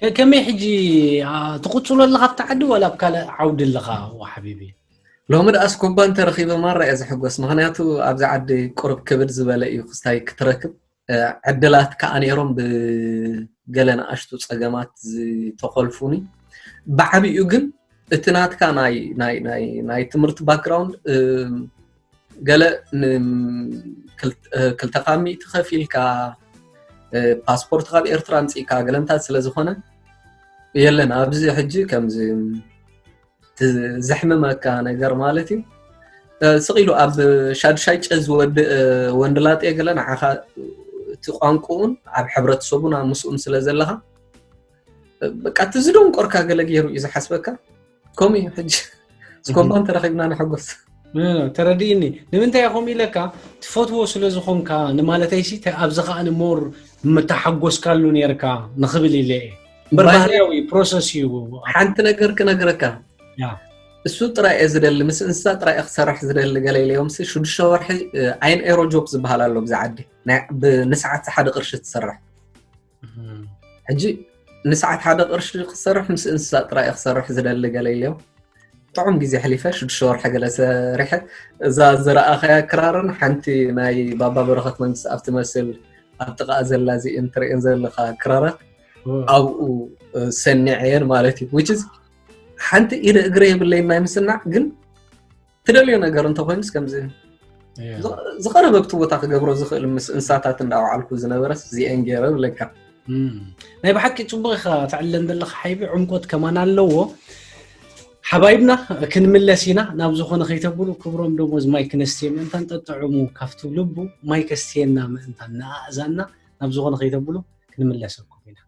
ከመይ ሕጂ ትቕፅሎ ኣለካ ኣብቲ ዓዲ ዋላ ኣብ ካልእ ዓውዲ ኣለካ? ሓቢቢ ሎሚ ደኣ ስኮባ እንተረኺበ ማራ እየ ዝሕጎስ። ምክንያቱ ኣብዚ ዓዲ ቁርብ ክብድ ዝበለ እዩ ክስታይ ክትረክብ። ዕድላት ከዓ ነይሮም ብገለ ንኣሽቱ ፀገማት ዝተኮልፉኒ። ብዓብኡ ግን እቲ ናትካ ናይ ትምህርቲ ባክግራውንድ ገለ ክልተ ካብ ሚእቲ ከፊልካ ፓስፖርት ካብ ኤርትራ ኣምፅእካ ገለንታት ስለዝኮነ የለን ኣብዚ ሕጂ ከምዚ ዘሕምመካ ነገር ማለት እዩ። ስቕ ኢሉ ኣብ ሻድሻይ ጨ ዝወድእ ወንድላጤ ገለ ንዓኻ እቲ ቋንቁኡን ኣብ ሕብረተሰቡን ኣብ ምስኡን ስለ ዘለኻ በቃ እቲ ዝደንቆርካ ገለ ገይሩ እዩ ዝሓስበካ። ከምኡ እዩ ሕጂ ስኮባ እንተረኺብና ንሕጎስ። ተረዲእኒ። ንምንታይ ከምኡ ኢለካ? ትፈትዎ ስለ ዝኾንካ ንማለተይሲ ኣብዚ ከዓ ሞር ምተሓጎስካሉ ነርካ ንኽብል ኢለ እየ። እምበር ባህርያዊ ፕሮሰስ እዩ። ሓንቲ ነገር ክነግረካ። እሱ ጥራይ እየ ዝደሊ፣ ምስ እንስሳ ጥራይ እየ ክሰርሕ ዝደሊ። ገለ ኢለዮም ሽዱሽተ ወርሒ ኣይን ኤሮ ጆብ ዝበሃል ኣሎ ብዛ ዓዲ ንሰዓት ሓደ ቅርሺ ትሰርሕ። ሕጂ ንሰዓት ሓደ ቅርሺ ክሰርሕ ምስ እንስሳ ጥራይ እየ ክሰርሕ ዝደሊ ገለ ኢለዮም። ጥዑም ግዜ ሕሊፈ ሽዱሽተ ወርሒ ገለ ሰሪሐ እዛ ዝረኣኸያ ክራርን ሓንቲ ናይ ባባ በረኸት መንግስቲ ኣብ ትመስል ኣብ ጥቓ ዘላ እዚእን ትርእን ዘለኻ ክራራት ኣብኡ ሰኒዐየን ማለት እዩ። Which is ሓንቲ ኢደ እግረ የብለይን ናይ ምስናዕ፣ ግን ትደልዮ ነገር እንተኮይኑስ ከምዚ ዝቐረበ ኣብቲ ቦታ ክገብሮ ዝኽእል ምስ እንስሳታት እንዳውዓልኩ ዝነበረስ እዚአን ገይረ ብለካ። ናይ ብሓቂ ፅቡቅ ኢኻ ተዕለን ዘለካ ሓይቢ፣ ዕምቆት ከማን ኣለዎ። ሓባይብና ክንምለስ ኢና። ናብ ዝኾነ ከይተብሉ ክብሮም ደሞዝ ማይ ክነስትየ ምእንታን ጠጥዕሙ ካብቱ ልቡ ማይ ከስትየና ምእንታን ንኣእዛና ናብ ዝኾነ ከይተብሉ ክንምለሰኩም ኢና።